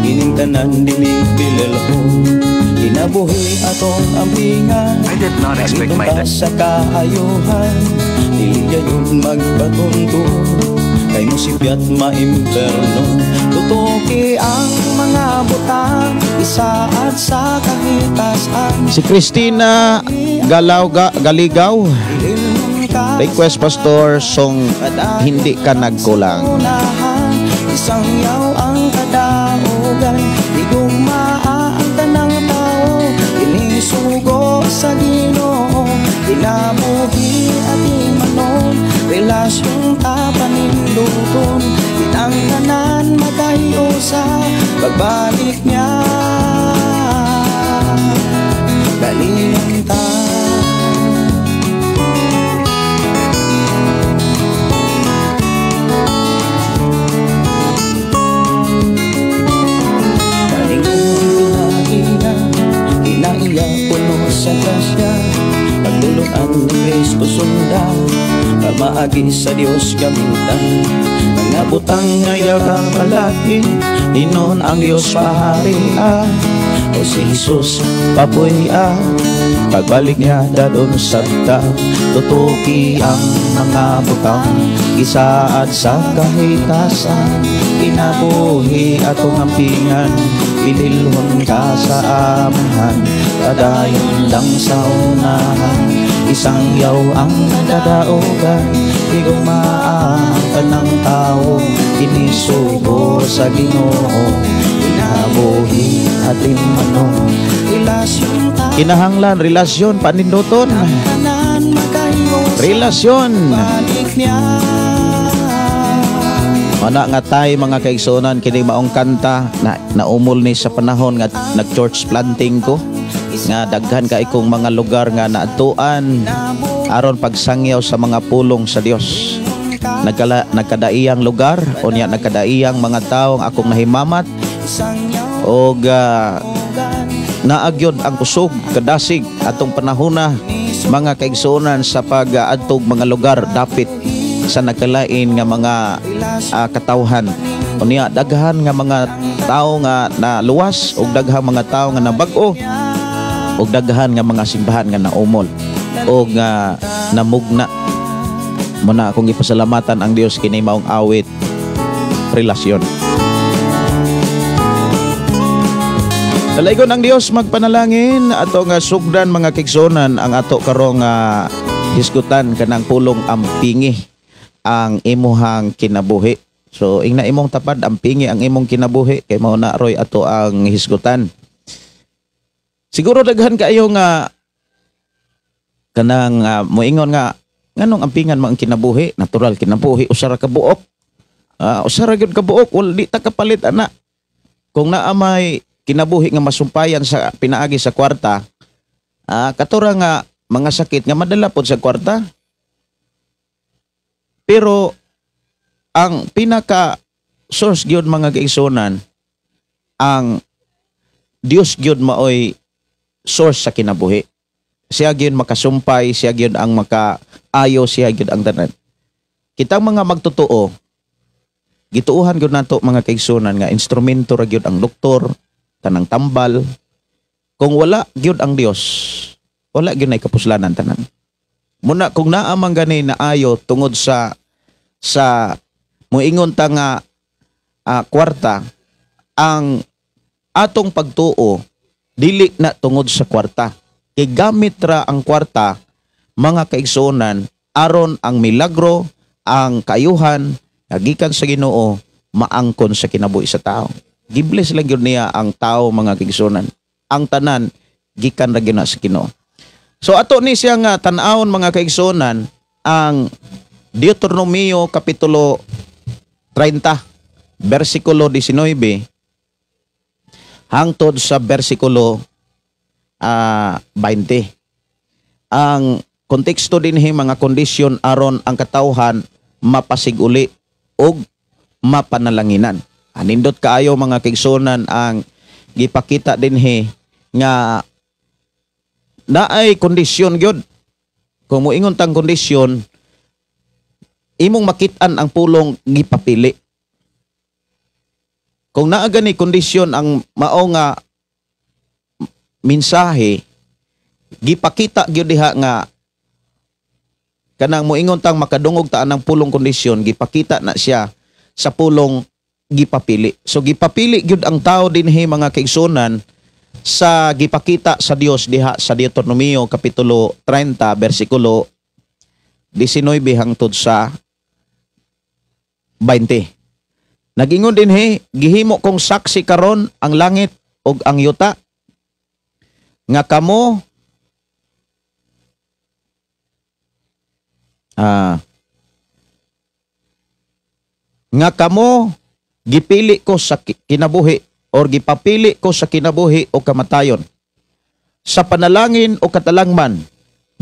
S1: ining tanan dili bilelhon. Kinabuhi atong ampingan,
S5: I did not expect my
S1: paliton ta sa kaayuhan, dili gayon magpatunto, kay musipyat maimperno. Tutuki ang mga butang, isaad sa kahitasan.
S2: Si Christina Galauga, Galigaw, request Pastor song Hindi Ka Nagkulang.
S1: Isang yaw ang kadaugan, higugma ang tanang tao, inisugo sa Ginoo, kinabuhi at imanon, relasyon ta paninduton, kitang tanan magkahiusa, pagbalik niya, dalinon ta. Kinaiya puno sa grasya, pagtuluan ni Kristo sunda, pamaagi sa Dios gamita.
S2: Mga butang nga kapalaki, inon ang Dios paharia, o si Jesus papuya, pagbalik niya dadon sabta. Tutuki ang mga butang, gisaad sa kahitasan, kinabuhi atong ampingan, pililhon ka sa amahan, padayon lang sa unahan, isang yaw ang nadadaogan, higugmaa ang tanang tao, kinisugo sa Ginoo, kinabuhi ating manong. Kinahanglan, relasyon, paninduton. Relasyon. Mana nga tay mga kaigsuonan kini maong kanta na naumol ni sa panahon nga nag-church planting ko, nga daghan kay kong mga lugar nga naadtuan aron pagsangyaw sa mga pulong sa Dios. Nagkadaiyang lugar unya nagkadaiyang mga tawo ang akong nahimamat og naagyod ang kusog kadasig atong panahona mga kaigsuonan sa pag-adtog mga lugar dapit sa nagkalain nga mga katawhan. Unya daghan nga mga tawo nga naluwas og daghang mga tawo nga nabag-o og daghan nga mga simbahan nga naumol og namugna. Muna akong gipasalamatan ang Dios kini maong awit relasyon. Dalaygon ang Dios magpanalangin ato nga sugdan mga kaigsuonan ang ato karong hisgutan kanang pulong ampingi ang imuhang kinabuhi. So ingna imong tapad ampingi ang imong kinabuhi kay mao na roy ato ang hisgutan. Siguro daghan kaayo nga kanang moingon nga nganong ampingan mo ang kinabuhi? Natural kinabuhi usa ra ka buok. Usa ra gyud ka buok, wala di ta kapalit ana. Kung naa may kinabuhi nga masumpayan sa pinaagi sa kwarta, katura nga mga sakit nga madala pod sa kwarta. Pero ang pinaka source gyud mga kaigsuonan, ang Dios gyud maoy source sa kinabuhi. Siya gyud makasumpay, siya gyud ang makaayo, siya gyud ang tanan. Kitang mga magtotoo, gituuhan gyud nato, mga kaigsunan, nga instrumento ra gyud ang doktor, tanang tambal. Kung wala gyud ang Dios, wala gyud nay kapuslanan tanan. Muna kung naa man gani na ayo tungod sa moingon ta nga kwarta, ang atong pagtuo dili na tungod sa kwarta. Kay gamit ra ang kwarta, mga kaigsuonan, aron ang milagro, ang kaayuhan nga gikan sa Ginoo maangkon sa kinabuhi sa tao. Gibless lang gyud niya ang tao, mga kaigsuonan. Ang tanan gikan ra gyud na sa Ginoo. So ato ni siya nga tan-awon, mga kaigsuonan, ang Deuteronomio kapitulo 30 bersikulo 19 hangtod sa bersikulo 20. Ang konteksto dinhi, mga kondisyon aron ang katawhan mapasiguli og mapanalanginan. Anindot kaayo, mga kaigsuonan, ang gipakita dinhi nga naay kondisyon gyud. Kung moingon tang kondisyon, imong makit-an ang pulong "gipapili". Kung naa gani kondisyon ang mao nga mensahe, gipakita gyud diha nga kanang moingon tang makadungog ta anang pulong "kondisyon", gipakita na siya sa pulong "gipapili". So gipapili gyud ang tao dinhi, mga kaigsunan, sa gipakita sa Dios diha sa Deuteronomio kapitulo 30 bersikulo 19 hangtod sa 20. Nagingon dinhi, "Gihimo kong saksi karon ang langit ug ang yuta nga kamo gipili ko sa kinabuhi or gipapili ko sa kinabuhi o kamatayon, sa panalangin o katalangman.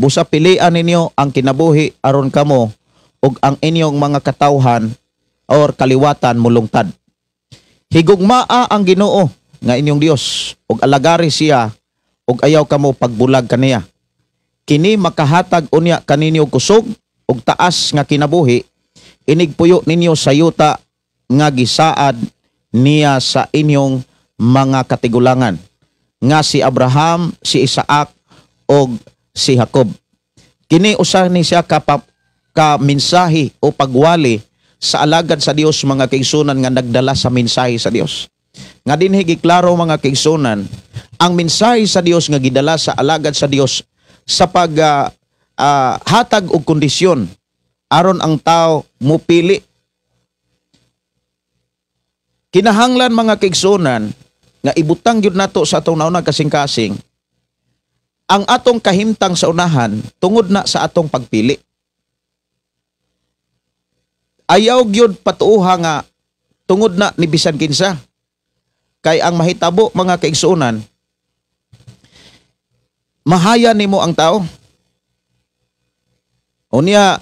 S2: Busa pilian ninyo ang kinabuhi aron kamo ug ang inyong mga katawhan or kaliwatan mulungtad. Higugmaa ang Ginoo nga inyong Dios ug alagari siya ug ayaw kamo pagbulag kaniya. Kini makahatag unya kaninyo kusog ug taas nga kinabuhi inigpuyo ninyo sa yuta nga gisaad niya sa inyong mga katigulangan nga si Abraham, si Isaac ug si Jacob." Kini usa ni siya ka mensahe o pagwali sa alagad sa Dios, mga kaigsunan, nga nagdala sa mensahe sa Dios. Nga dinhi giklaro, mga kaigsunan, ang mensahe sa Dios nga gidala sa alagad sa Dios sa pag hatag og kondisyon aron ang tao mupili. Kinahanglan, mga kaigsunan, nga ibutang gyud nato sa atong naunang kasing-kasing ang atong kahimtang sa unahan tungod na sa atong pagpili. Ayaw gyud patuuha nga tungod na ni bisan kinsa. Kay ang mahitabo, mga kaigsuonan, mahaya nimo ang tao. Unya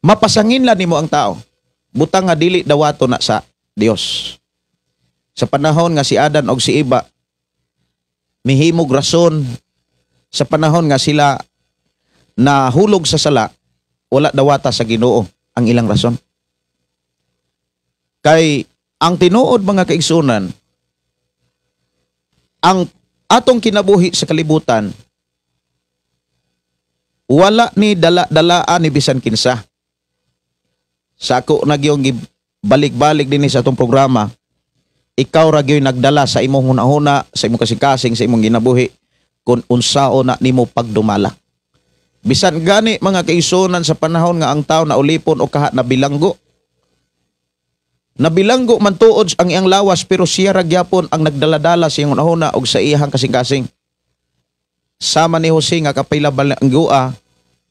S2: mapasangin lang nimo ang tao. Butang nga dili dawato na sa Dios. Sa panahon nga si Adan og si Eva mihimog rason sa panahon nga sila nahulog sa sala, wala dawata sa Ginoo ang ilang rason. Kay ang tinuod, mga kaigsunan, ang atong kinabuhi sa kalibutan wala ni dala-dalaan ni bisan kinsa. Sa ako nagyong balik-balik dinhi sa atong programa, ikaw ra gyud nagdala sa imong hunahuna, sa imong kasing-kasing, sa imong ginabuhi kung unsao na nimo pagdumala. Bisan gani, mga kaigsunan, sa panahon nga ang tao na ulipon o kaha nabilanggo. Nabilanggo man tuod ang iyang lawas, pero siya ra gyapon ang nagdala-dala sa iyang hunahuna og sa iyang kasing-kasing. Sama ni Jose nga kapila bilanggoa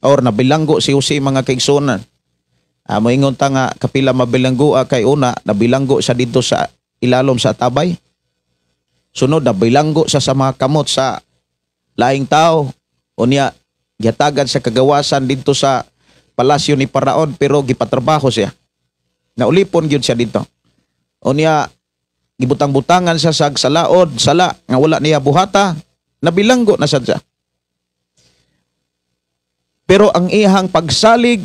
S2: or nabilanggo si Jose, mga kaigsunan. Moingon ta nga kapila mabilanggoa kay una nabilanggo siya didto sa ilalom sa tabay. Sunod nabilanggo siya sa mga kamot sa laing tao. Unya gihatagan sa kagawasan didto sa palasyo ni Paraon, pero gipatrabaho siya. Naulipon gyud siya didto. Unya Gibutang-butangan siya sa salaod, sala nga wala niya buhata, nabilanggo na sad siya. Pero ang iyang pagsalig,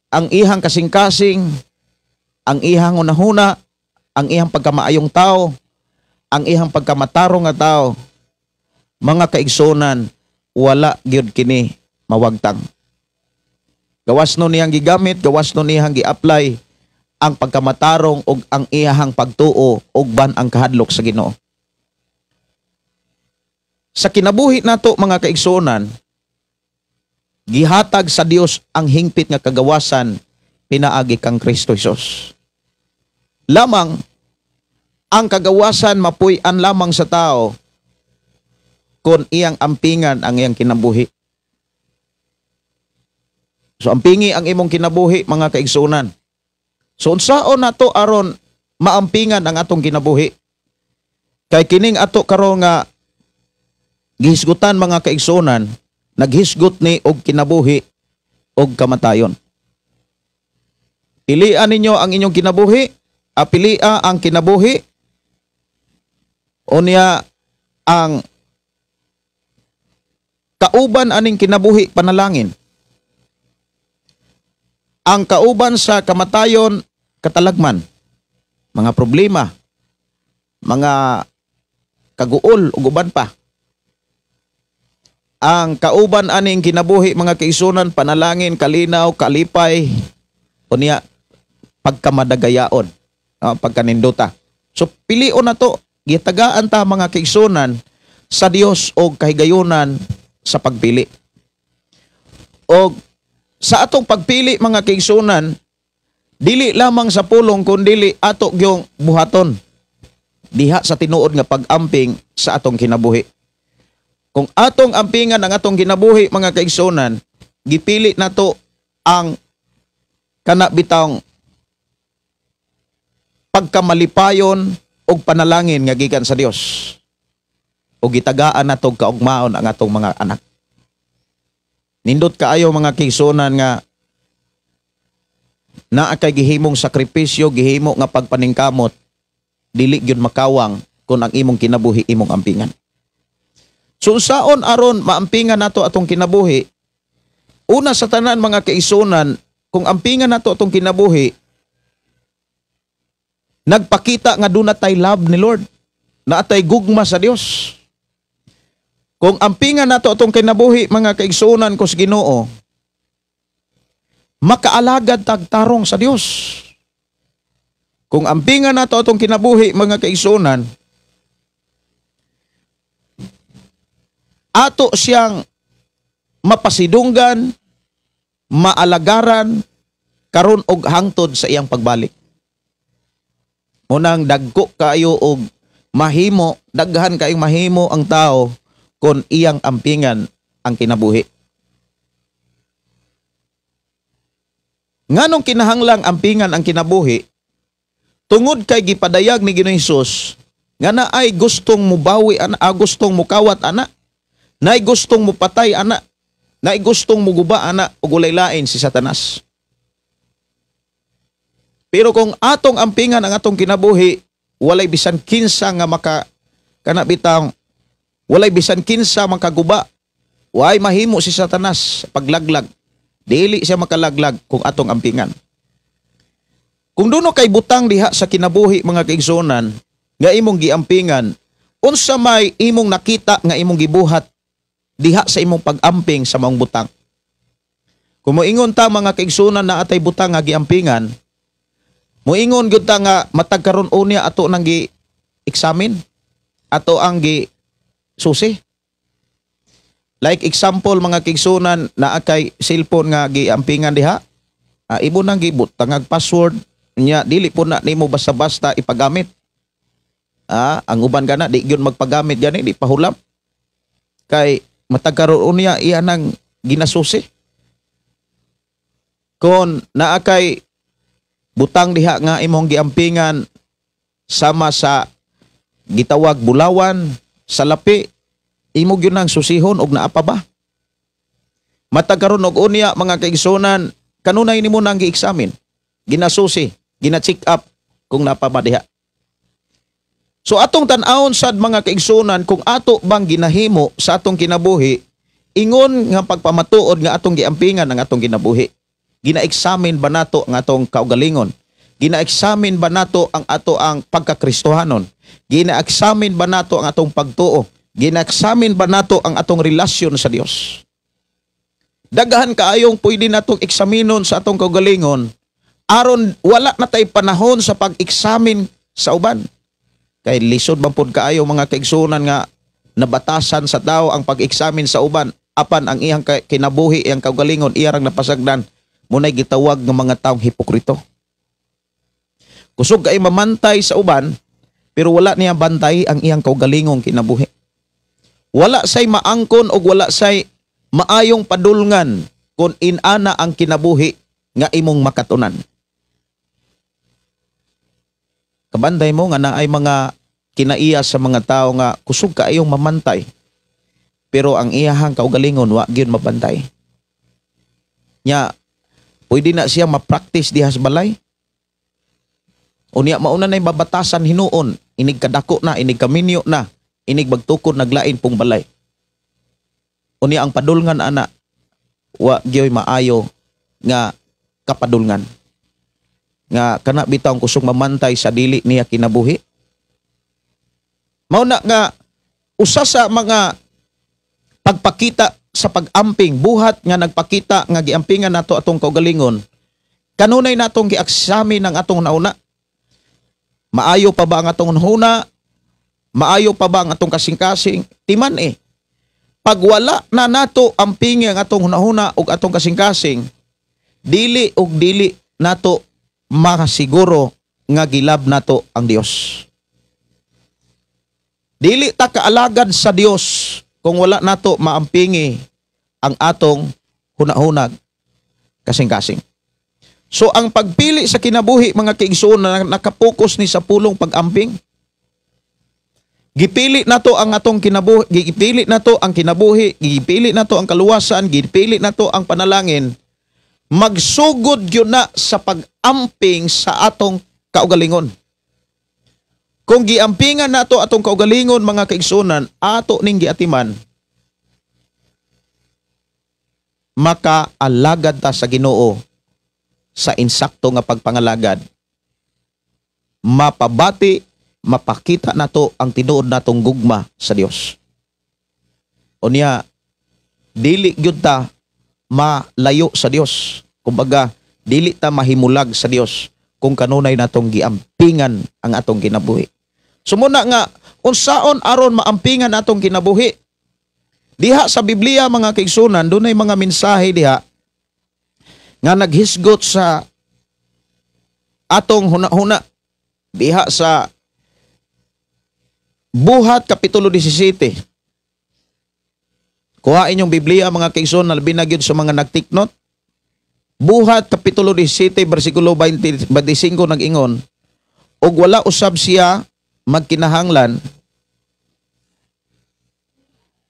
S2: ang iyang kasing-kasing, ang iyang hunahuna, ang iyang pagkamaayong tao, ang iyang pagkamatarong nga tao, mga kaigsunan, wala gyud kini mawagtang. Gawas no niyang gigamit, gawas no niyang gi-apply ang pagkamatarong ug ang iyahang pagtuo ug ban ang kahadlok sa Ginoo. Sa kinabuhi nato, mga kaigsuonan, gihatag sa Dios ang hingpit nga kagawasan pinaagi kang Kristo Jesus. Lamang ang kagawasan mapuy-an lamang sa tao kung iyang ampingan ang iyang kinabuhi. So ampingi ang imong kinabuhi, mga kaigsuonan. So unsaon nato aron maampingan ang atong kinabuhi? Kay kining ato karon nga gihisgutan, mga kaigsuonan, naghisgot ni og kinabuhi og kamatayon. Pilian ninyo ang inyong kinabuhi, pilia ang kinabuhi, unya ang kauban aning kinabuhi, panalangin. Ang kauban sa kamatayon, katalagman, mga problema, mga kaguol ug uban pa. Ang kauban aning kinabuhi, mga kaigsuonan, panalangin, kalinaw, kalipay, unya pagkamadagayaon, pagkanindota. So pilion na to, gitagaan ta, mga kaigsuonan, sa Dios og kahigayunan sa pagpili. Og sa atong pagpili, mga kaigsuonan, dili lamang sa pulong kun dili ato gyung buhaton diha sa tinuod nga pag-amping sa atong kinabuhi. Kung atong ampingan ang atong kinabuhi, mga kaigsuonan, gipili nato ang kana bitang pagkamalipayon og panalangin nga gikan sa Dios. O gitagaan nato og kaugmaon ang atong mga anak. Nindot kaayo, mga kaigsuonan, nga naa kay gihimong sakripisyo, gihimo nga pagpaningkamot, dili gyud makawang kung ang imong kinabuhi imong ampingan. So unsaon aron maampingan nato atong kinabuhi? Una sa tanan, mga kaigsuonan, kung ampingan nato atong kinabuhi, nagpakita nga duna tay love ni Lord, naa tay gugma sa Dios. Kung ampingan nato atong kinabuhi, mga kaigsuonan ko sa Ginoo, makaalagad tag tarong sa Dios. Kung ampingan nato atong kinabuhi, mga kaigsuonan, ato siyang mapasidunggan, maalagaran karon og hangtod sa iyang pagbalik. Unang dagko kaayo og mahimo, daghan kaayong mahimo ang tao kon iyang ampingan ang kinabuhi. Nganong kinahanglang ampingan ang kinabuhi? Tungod kay gipadayag ni Ginoong Hesus nga naay gustong mubawi ana, gustong mukawat ana, naay gustong mupatay ana, naay gustong muguba ana ug walay lain si Satanas. Pero kung atong ampingan ang atong kinabuhi, walay bisan kinsa nga maka kana bitang walay bisan kinsa makaguba. Way mahimo si Satanas paglaglag. Dili siya makalaglag kung atong ampingan. Kung duno kay butang diha sa kinabuhi, mga kaigsuonan, nga imong giampingan, unsa may imong nakita nga imong gibuhat diha sa imong pag-amping sa maong butang? Kung moingon ta, mga kaigsuonan, na atay butang nga giampingan, moingon gyud ta nga matag karon unya ato nang gi-examine, ato ang gi susi. Like example, mga kaigsuonan, naa kay cellphone nga giampingan diha, imo nang gibutangag password nya, dili po na nimo basta-basta ipagamit. Ang uban gana di gyud magpagamit gani, di pahulam. Kay matag karon unya iya nang ginasusi. Kon naa kay butang diha nga imong giampingan sama sa gitawag bulawan, salapi, imo gyud nang susihon og naa pa ba. Matag karon og unya, mga kaigsuonan, kanunay nimo nang gi-examine, ginasusi, gina-check up kung naa pa ba diha. So atong tan-awon sad, mga kaigsunan, kung ato bang ginahimo sa atong kinabuhi ingon nga pagpamatuod nga atong giampingan ang atong kinabuhi. Gina-examine ba nato ang atong kaugalingon? Gina-examine ba nato ang ato ang pagkakristohanon? Gina-examine ba nato ang atong pagtuo? Gina-examine ba nato ang atong relasyon sa Dios? Daghan kaayong pwede natong eksaminon sa atong kaugalingon aron wala na tay panahon sa pag-examine sa uban. Kay lisod man pud kaayo, mga kaigsunan, nga nabatasan sa tao ang pag-examine sa uban apan ang iyang kinabuhi, iyang kaugalingon, iya rang napasagdan. Munay gitawag ng mga taong hipokrito. Kusog kay mamantay sa uban pero wala niya bantay ang iyang kaugalingong kinabuhi. Wala say maangkon og wala say maayong padulngan kung inana ang kinabuhi nga imong makatunan. Kabanday mo nga naay mga kinaiya sa mga tao nga kusog kaayong mamantay pero ang iyahang kaugalingon wa gyud mabantay. Nya pwede na siya ma-practice diha sa balay. Unya mauna na'y mabatasan hinuon, inig kadako na, inig kaminyo na, inig magtukod naglain pong balay. Unya ang padulngan ana wa gyoy maayo nga kapadulngan. Nga kana bitaw ang kusog mamantay sa dili niya kinabuhi. Mao na nga usa sa mga pagpakita sa pag-amping, buhat nga nagpakita nga giampingan nato atong kaugalingon, kanunay natong gieksamin ang atong nauna. Maayo pa ba ang atong huna? Maayo pa ba ang atong kasing-kasing? Timan eh. Pag wala na nato ampingi ang atong hunahuna ug atong kasing-kasing, dili ug dili nato makasiguro nga gilab nato ang Dios. Dili ta kaalagad sa Dios kung wala nato maampingi ang atong hunahunag, kasing-kasing. So ang pagpili sa kinabuhi, mga kaigsoon, na nakapokus ni sa pulong pag-amping. Gipili nato ang atong kinabuhi, gipili nato ang kinabuhi, gipili nato ang kaluwasan, gipili nato ang panalangin. Magsugod gyud na sa pag-amping sa atong kaugalingon. Kung giampingan nato atong kaugalingon, mga kaigsunan, ato ning giatiman, makaalagad ta sa Ginoo sa insakto nga pagpangalagad. Mapabati, mapakita nato ang tinuod natong gugma sa Dios. Unya, dili gyud ta malayo sa Dios. Kumbaga, dili ta mahimulag sa Dios kung kanunay natong giampingan ang atong kinabuhi. Sumuna nga, unsaon aron maampingan atong kinabuhi? Diha sa Biblia, mga kaigsunan, dunay mga mensahe diha nga naghisgot sa atong huna-huna. Diha sa Buhat Kapitulo 17. Kuhain yung Biblia, mga kaigsunan, labi na gyud sa mga nagtiknot. Buhat Kapitulo 17, versikulo 25 nag-ingon, og wala usab siya magkinahanglan,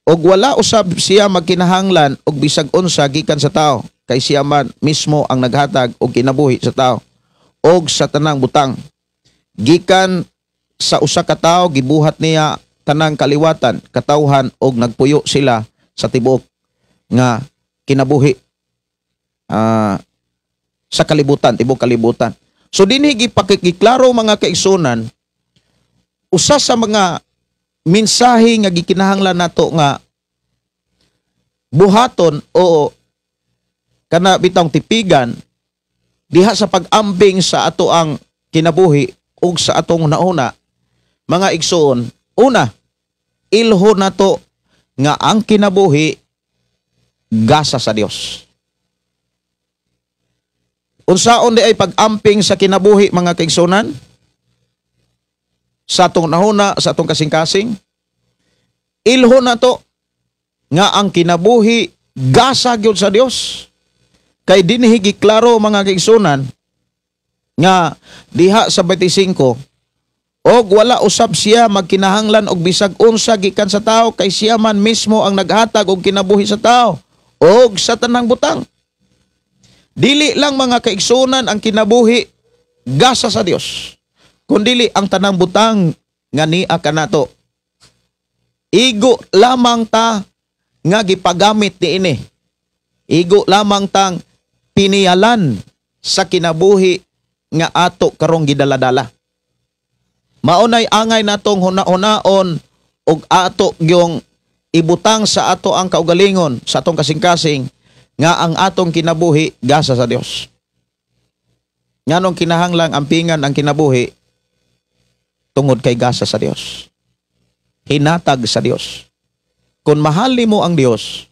S2: og wala usab siya magkinahanglan og bisag unsa gikan sa tao, kay siya man mismo ang naghatag og kinabuhi sa tao og sa tanang butang. Gikan sa usa ka tawo gibuhat niya tanang kaliwatan, katawhan, og nagpuyo sila sa tibuok nga kinabuhi sa kalibutan, tibuok kalibutan. So dinhi gipakiklaro, mga kaigsunan, usa sa mga mensahe nga gikinahanglan nato nga buhaton o kana bitawng tipigan diha sa pag-amping sa ato ang kinabuhi ug sa atong nauna, mga igsoon. Una, ilho nato nga ang kinabuhi gasa sa Dios. Unsaon di ay pag-amping sa kinabuhi, mga kaigsunan? Sa atong nahuna, sa atong kasing-kasing, ilho nato nga ang kinabuhi gasa gyud sa Dios. Kay dinhi giklaro, mga kaigsunan, nga diha sa 25, og wala usab siya magkinahanglan og bisag unsa gikan sa tao, kay siya man mismo ang naghatag og kinabuhi sa tao og sa tanang butang. Dili lang, mga kaigsunan, ang kinabuhi gasa sa Dios, kundili ang tanang butang nga niya kanato. Igo lamang ta nga gipagamit niini. Igo lamang tang piniyalan sa kinabuhi nga ato karong gidaladala. Maunay angay natong huna-hunaon og ato gyong ibutang sa ato ang kaugalingon, sa atong kasing-kasing, nga ang atong kinabuhi gasa sa Dios. Nganong kinahanglang ampingan ang kinabuhi? Tungod kay gasa sa Dios. Hinatag sa Dios. Kung mahal nimo ang Dios,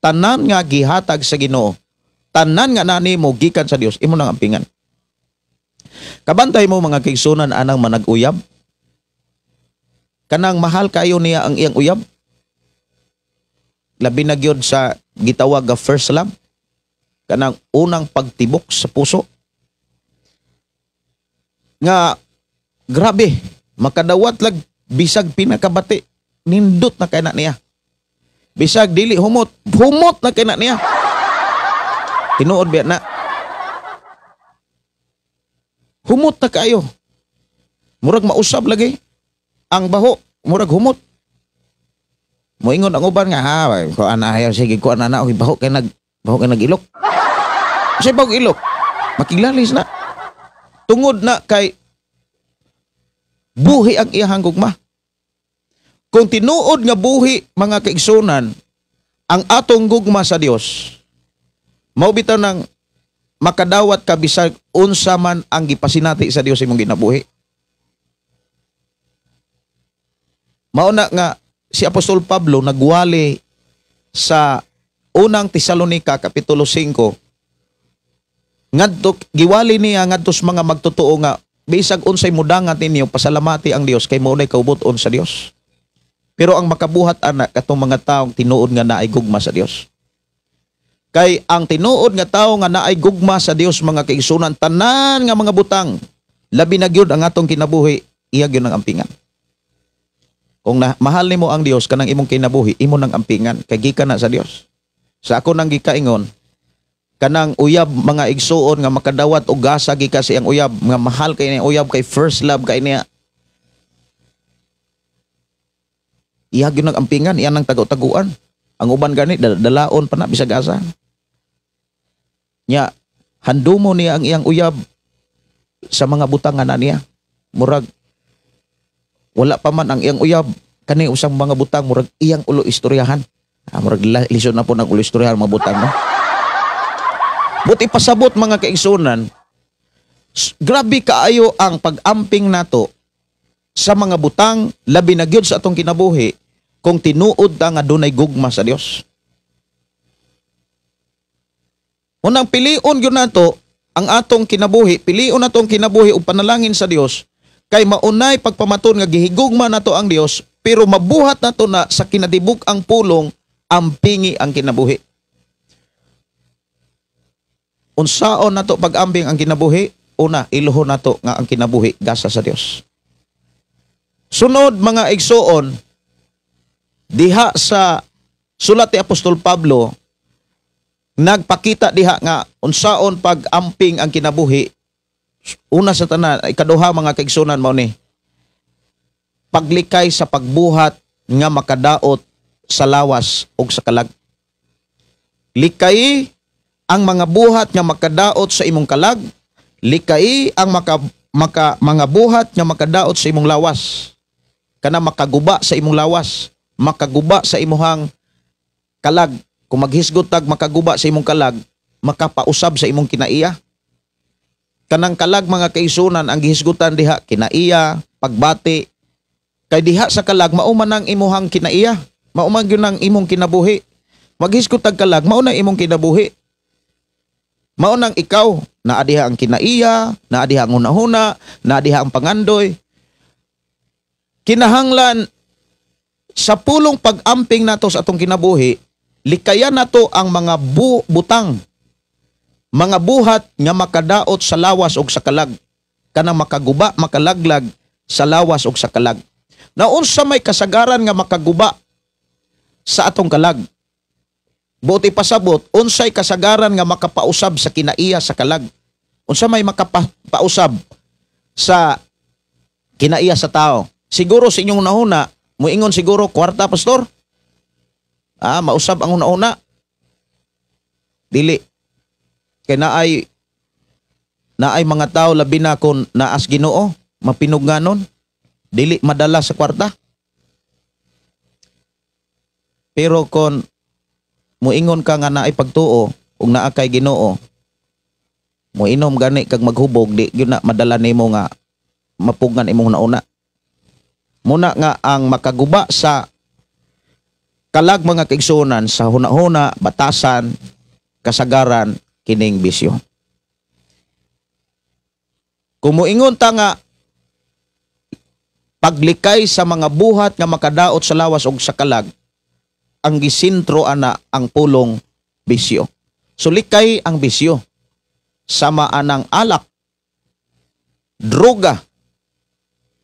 S2: tanan nga gihatag sa Ginoo, tanan nga nani mo gikan sa Dios, imo nang ampingan. Kabantay mo, mga kaigsunan, anang manag-uyab. Kanang mahal kayo niya ang iyang uyab. Labi na gyud sa gitawag nga first love. Kanang unang pagtibok sa puso. Nga grabe, makadawat lag bisag pinakabati, nindot na kay na niya. Bisag dili humot, humot na kay na niya. Tinuod biya na. Humot na kayo. Murag mausab lagi. Ang baho, murag humot. Moingon ang uban nga, ha, kuan na ayaw, sige, kuan na na, oy, baho kay nag-ilok. Kasi baho ilok, makiglalis na. Tungod na kay buhi ang iyahang gugma. Kung tinuod nga buhi, mga kaigsunan, ang atong gugma sa Dios, mao bitaw nang makadawat ka bisag unsa man ang gipasinati sa Dios imong ginabuhi. Mao na nga si Apostol Pablo nagwali sa unang Tesalonika kapitulo 5, ngadto giwali niya ngadto sa mga magtotoo nga bisag unsay mudangat ninyo, pasalamati ang Dios kay mao nay kaubot-on sa Dios. Pero ang makabuhat ana katong mga taong tinuod nga naay gugma sa Dios. Kay ang tinuod nga tawo nga naay gugma sa Dios, mga kaigsunan, tanan nga mga butang, labi na gyud ang atong kinabuhi, iya gyud ang ampingan. Kung mahal nimo ang Dios kanang imong kinabuhi, imo nang ampingan kay gikan na sa Dios. Sa ako nang gikaingon, kanang uyab, mga igsuon, nga makadawat og gasa gikan sa iyang uyab, nga mahal kay niya uyab, kay first love kay niya, iya gyud nang ampingan, iya nang tago-taguan. Ang uban gani dalaon pa na bisag asa. Nya handumo niya ang iyang uyab sa mga butang nga na niya. Murag wala pa man ang iyang uyab kani usang mga butang, murag iyang ulo istoryahan. Murag lisod na po ng ulo istoryahan mga butang, no? Buti pasabot, mga kaigsunan, grabe kaayo ang pag-amping nato sa mga butang, labi na gyud sa atong kinabuhi, kung tinuod ta nga dunay gugma sa Dios. Unang pilion gyud nato ang atong kinabuhi, pilion nato ang kinabuhi ug panalangin sa Dios, kay maunay pagpamaton nga gihigugma nato ang Dios, pero mabuhat nato na sa kinatibuk ang pulong, ampingi ang kinabuhi. Unsaon nato pag-ambing ang kinabuhi? Una, iluhon nato nga ang kinabuhi gasa sa Dios. Sunod, mga igsoon, diha sa sulat ni Apostol Pablo, nagpakita diha nga unsaon pag-amping ang kinabuhi. Una sa tanan, ikaduha, mga kaigsunan, mao ni paglikay sa pagbuhat nga makadaot sa lawas ug sa kalag. Likay ang mga buhat nga makadaot sa imong kalag, likay ang mga buhat nga makadaot sa imong lawas. Kana makaguba sa imong lawas, makaguba sa imuhang kalag. Kung maghisgot tag makaguba sa imong kalag, makapausab sa imong kinaiya. Kanang kalag, mga kaisunan, ang gihisgutan diha kinaiya, pagbati. Kay diha sa kalag mao man ang imuhang kinaiya, mao man gyud ang imong kinabuhi. Maghisgot tag kalag, mao na imong kinabuhi. Mao nang ikaw, naa diha ang kinaiya, naa diha ang hunahuna, naa diha ang pangandoy. Kinahanglan sa pulong pag-amping nato sa atong kinabuhi, likayan nato ang mga butang, mga buhat nga makadaot sa lawas og sa kalag, kanang makaguba, makalaglag sa lawas og sa kalag. Naunsa may kasagaran nga makaguba sa atong kalag? Buti pasabot, unsay kasagaran nga makapausab sa kinaiya sa kalag? Unsa may makapausab sa kinaiya sa tao?
S1: Siguro sa inyong hunahuna, muingon siguro kwarta, pastor. Mausab ang hunahuna. Dili. Kay naay mga tao labi na kung naas Ginoo, mapinugnanon, dili madala sa kwarta. Pero kung muingon ka nga naay pagtuo ug naa kay Ginoo, muinom gani kag maghubog, di gyud na madala nimo nga mapugngan imong nauna. Muna nga ang makaguba sa kalag, mga kaigsuonan, sa hunahuna, batasan, kasagaran, kining bisyo. Kung muingon ta nga paglikay sa mga buhat nga makadaot sa lawas og sa kalag, ang gisintro ana ang pulong bisyo. So likay ang bisyo. Sama anang alak, droga,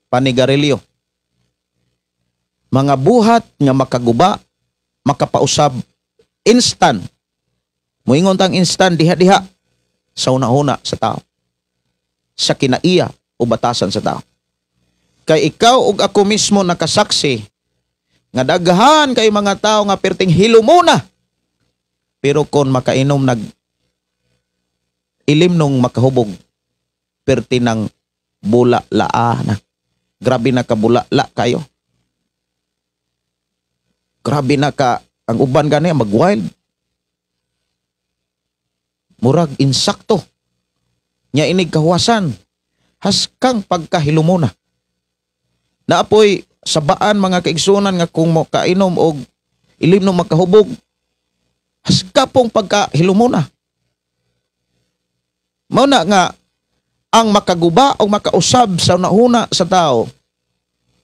S1: panigarilyo. Mga buhat nga makaguba, makapausab, instant. Muingon tang instant, diha-diha sa una-una sa tao. Sa kinaiya o batasan sa tao. Kay ikaw ug ako mismo nakasaksi nga daghan kay mga tao nga perting hilumona. Pero kon makainom nag ilim nung makahubog, perti ng bula laa na. Grabe na ka bula la kayo. Grabe na ka, ang uban gani mag-wild. Murag insakto. Nya inig kahuwasan, haskang pagkahilumona. Naapoy sabaan, mga kaigsunan, nga kung mo kainom og ilim nung makahubog, haskapong pagkahilumona. Mao na nga ang makaguba o makausab sa nahuna sa tao,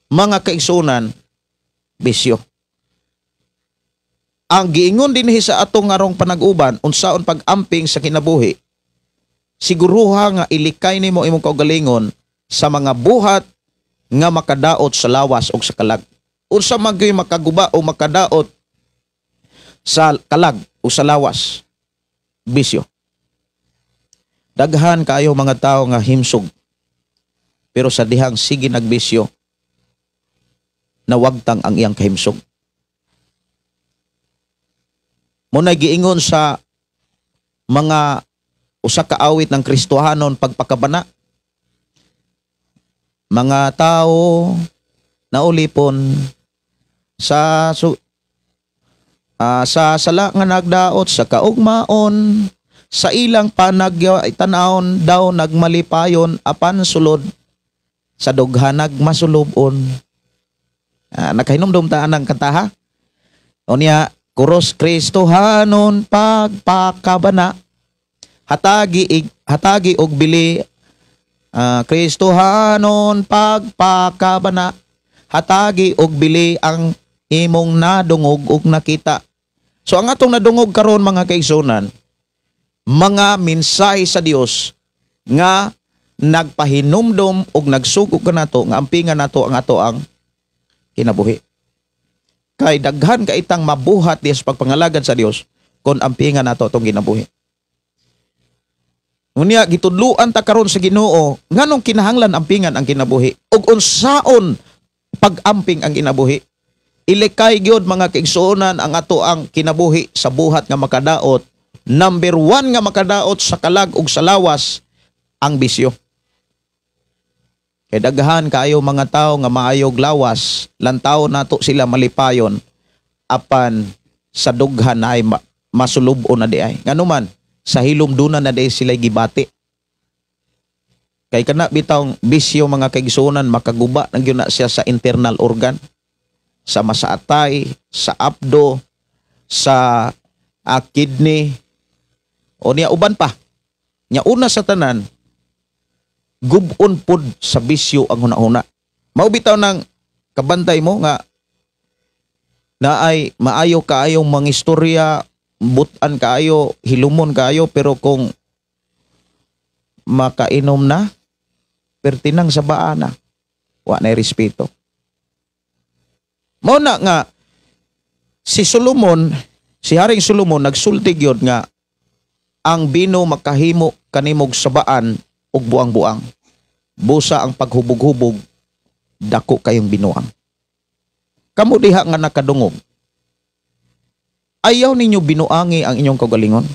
S1: mga kaigsunan, bisyo. Ang giingon dinhi sa atong ngarong panag-uban, unsaon pag-amping sa kinabuhi, siguruha nga ilikay nimo imong kaugalingon sa mga buhat nga makadaot sa lawas o sa kalag. Unsa man gyud makaguba o makadaot sa kalag o sa lawas? Bisyo. Daghan kaayo mga tao nga himsog, pero sa dihang sige nagbisyo, nawagtang ang iyang kahimsog. Muna'y giingon sa mga usa ka awit ng Kristohanon pagpakabana, mga tao naulipon sa sala nga nagdaot sa kaugmaon, sa ilang panagtanawon daw nagmalipayon, apan sulod sa dughanag masulubon. Nakahinumdum ta anang kantaha? O niya, Kuros Kristohanon pagpakabana, hatagi og bili, Kristohanon pagpakabana, hatagi og bili ang imong nadungog og nakita. So ang atong nadungog karon, mga kaigsunan, mga mensahe sa Dios nga nagpahinumdom og nagsugo kanato nga ampingan nato ang ato ang kinabuhi. Kay daghan ka itang mabuhat diya sa pagpangalagad sa Dios kon ampingan nato atong kinabuhi. Unya gitudluan ta karon sa Ginoo nganong kinahanglan ampingan ang kinabuhi ug unsaon pag-amping ang kinabuhi. Ilikay gyud, mga kaigsuonan, ang ato ang kinabuhi sa buhat nga makadaot. Number 1 nga makadaot sa kalag ug sa lawas, ang bisyo. Kay daghan kaayo mga tawo nga maayog lawas, lantaw nato sila malipayon, apan sa dughan ay masulub-on na di ay. Nganuman, sa hilom duna na di sila gibati. Kay kana bitawng bisyo, mga kaigsuonan, makaguba na gyud na siya sa internal organ, sa masaatay, sa apdo, sa kidney, o niya uban pa. Nya una sa tanan, gubon pod sa bisyo ang hunahuna. Mao bitaw nang kabantay mo nga naay maayo kaayong mangistorya, butan kaayo, hilumon kaayo, pero kung makainom na, pertinang sa baa na, wa na respeto. Mao na nga si Solomon, si Haring Solomon nagsulti gyud nga ang bino makahimo kanimog sabaan ug buang-buang. Busa ang paghubog-hubog
S2: Dako kayong binuang. Kamo diha nga nakadungog, ayaw ninyo binuangi ang inyong kaugalingon.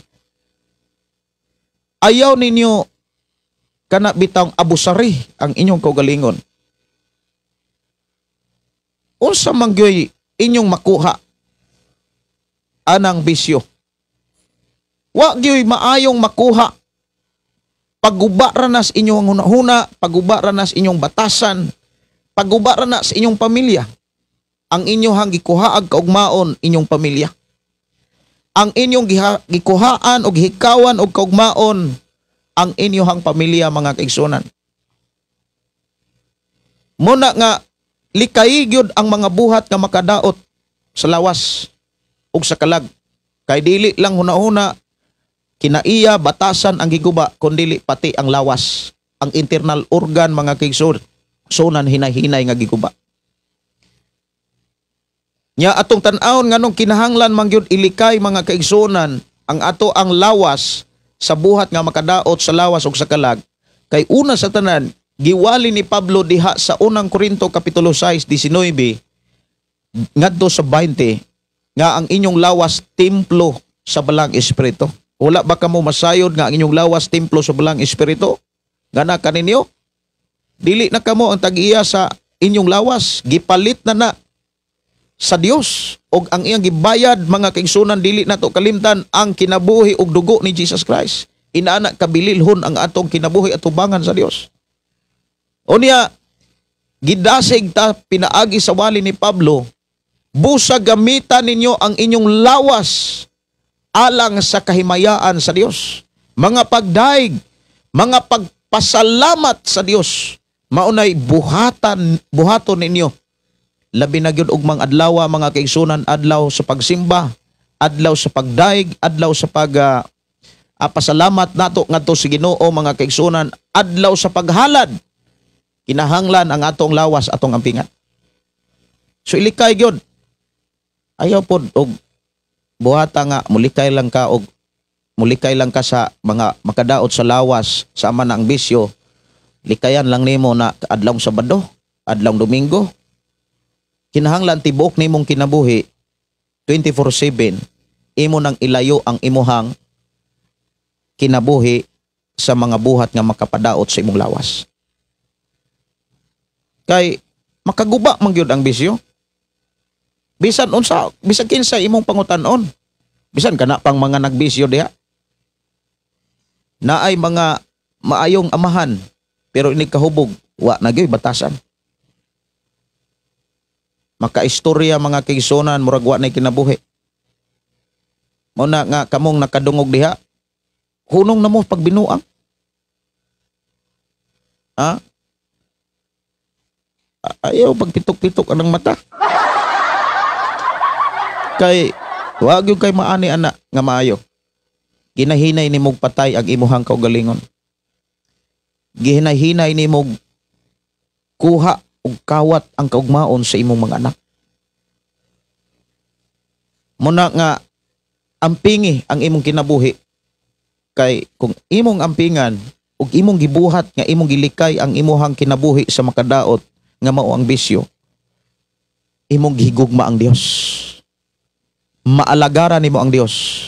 S2: Ayaw ninyo kana bitang abusari ang inyong kaugalingon. Unsa man gyoy inyong makuha anang bisyo? Wa gyoy maayong makuha. Pagguba ra nas inyong hunahuna, pagguba ra nas inyong batasan, pagguba ra nas inyong pamilya. Ang inyong gikuhaag kaugmaon inyong pamilya. Ang inyong gikuhaan og hikawan og kaugmaon ang inyong pamilya, mga kaigsunan. Muna nga likay gyud ang mga buhat nga makadaot sa lawas ug sa kalag. Kay dili lang hunahuna, kinaiya, batasan ang giguba, kundili pati ang lawas, ang internal organ, mga kaigsunan, hinay-hinay nga giguba. Nya atong tan-awon nganong kinahanglan man gyud ilikay, mga kaigsunan, ang ato ang lawas sa buhat nga makadaot sa lawas ug sa kalag, kay una sa tanan giwali ni Pablo diha sa unang Korinto kapitulo 6:19 ngadto sa 20 nga ang inyong lawas templo sa Balang Espiritu. Wala ba kamo masayod nga ang inyong lawas templo sa Balang Espiritu? Nga na kaninyo? Dili na kamo ang tag-iya sa inyong lawas, gipalit na na sa Dios, og ang iyang gibayad, mga kaigsunan, dili nato kalimtan ang kinabuhi og dugo ni Jesus Christ. Inaana kabililhon ang atong kinabuhi at tubangan sa Dios. Unya gidasig ta pinaagi sa wali ni Pablo, busa gamitan ninyo ang inyong lawas alang sa kahimayaan sa Dios. Mga pagdaig, mga pagpasalamat sa Dios, maunay buhaton ninyo. Labi na gyud og mga adlaw, mga kaigsunan, adlaw sa pagsimba, adlaw sa pagdaig, adlaw sa pag pasalamat nato ngadto sa Ginoo, mga kaigsunan, adlaw sa paghalad. Kinahanglan ang atong lawas atong ampingan. So ilikay gyud. Ayaw pod og buhata nga mulikay lang ka og mulikay lang ka sa mga makadaot sa lawas sama na ang bisyo. Likayan lang nimo na adlawng Sabado, adlawng Domingo. Kinahanglan tibok nimong kinabuhi 24/7 imo nang ilayo ang imuhang kinabuhi sa mga buhat nga makapadaot sa imong lawas. Kay makaguba man gyud ang bisyo. Bisan unsa, bisan kinsa imong pangutan-on. Bisan kana pang mga nagbisyo diha. Naay mga maayong amahan pero ini kahubog wa na gyud batasan. Makaistorya, mga kaigsunan, murag wa nay kinabuhi. Mao na nga kamong nakadungog diha, hunong na mo pagbinuang. Ha? Ayaw pagpitok-pitok anang mata. Kay wag yung kay maani ana nga maayo. Ginahinay nimog patay ang imuhang kaugalingon. Gihinahinay nimog kuha og kawat ang kaugmaon sa imong mga anak. Muna nga ampingi ang imong kinabuhi, kay kung imong ampingan ug imong gibuhat nga imong gilikay ang imuhang kinabuhi sa makadaot nga mao ang bisyo, imong gihigugma ang Dios. Maalagaran nimo ang Dios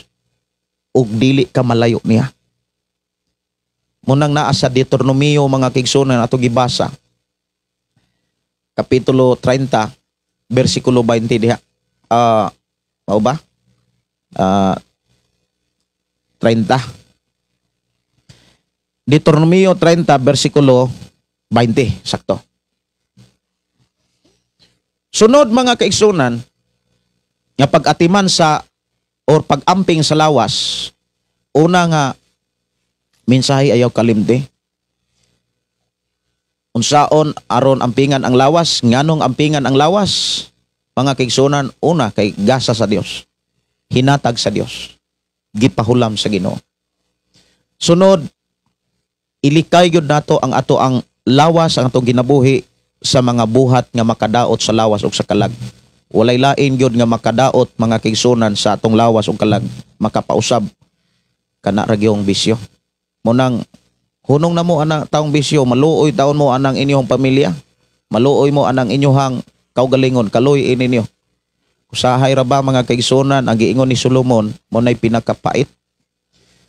S2: ug dili ka malayo niya. Munang naa sa Deuteronomio, mga kaigsunan, ato gibasa kapitulo 30 bersikulo 20 diha. Mao ba? 30. Deuteronomio 30 bersikulo 20, sakto. Sunod, mga kaigsunan, nga pag-atiman sa or pag-amping sa lawas, una nga mensahe, ayaw kalimti. Unsaon aron ampingan ang lawas, nganong ampingan ang lawas? Mga kaigsunan, una kay gasa sa Dios, hinatag sa Dios, gipahulam sa Ginoo. Sunod, ilikay gyud nato ang ato ang lawas, ang atong ginabuhi sa mga buhat nga makadaot sa lawas ug sa kalag. Walay lain gyud nga makadaot, mga kaigsunan, sa atong lawas ug kalag, makapausab kana ra gyung bisyo. Munang hunong na mo ana taong bisyo, maluoy taon mo anang inyong pamilya.
S1: Maluoy mo anang inyohang kaugalingon, kaluy ninyo. Usahay ra ba, mga kaigsunan, ang giingon ni Solomon mo nay pinakapait.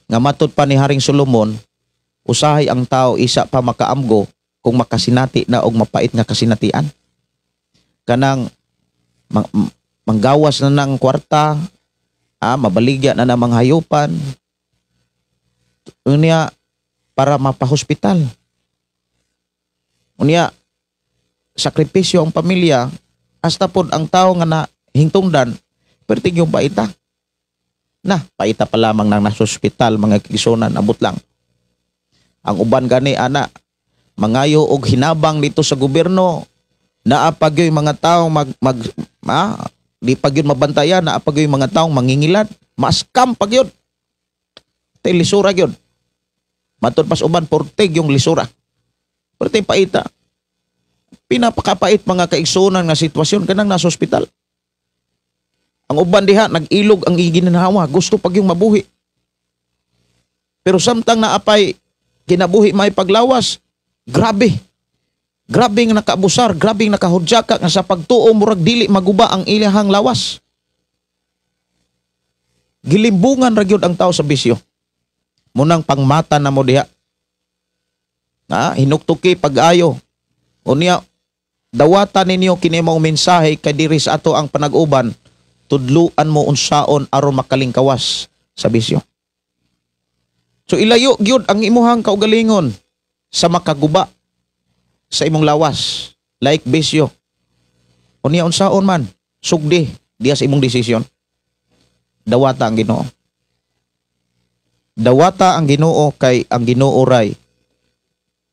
S1: Nga matud pa ni Haring Solomon, usahay ang tao isa pa makaamgo kung makasinati na og mapait nga kasinatian. Kanang manggawas na ng kwarta, mabaligya na ng mga hayupan. Unya para mapahospital. Unya sakripisyo ang pamilya, hasta pod ang tao nga na hingtungdan, pertig yung paita. Na, paita pa lamang nang nasa ospital, mga kaigsunan, abot lang. Ang uban gani ana, mangayo og hinabang dito sa gobyerno, naa pa gyud mga tao mag, mag di pa gyud mabantayan, naa pa gyud mga taong mangingilad, maskam pa gyud. Tay lisura gyud. Matod pas uban portig yung lisura. Pertig paita. Pinapakapait, mga kaigsunan, nga sitwasyon kanang nasa ospital. Ang uban diha nag-ilog ang giginhawa, gusto pag yung mabuhi. Pero samtang naapay kinabuhi may paglawas, grabe. Grabe nga nakaabusar, grabe nga nakahudyaka nga sa pagtuo murag dili maguba ang ilahang lawas. Gilimbungan ra gyud ang tao sa bisyo. Munang pangmata na mo diha. Na hinuktuki pag-ayo. Unya dawata ninyo kini mao mensahe kay diri sa ato ang panag-uban, tudluan mo unsaon aron makalingkawas sa bisyo. So ilayo gyud ang imuhang kaugalingon sa makaguba sa imong lawas, like bisyo. Unya unsaon man, sugdi diya sa imong desisyon. Dawata ang Ginoo. Dawata ang Ginoo kay ang Ginoo ray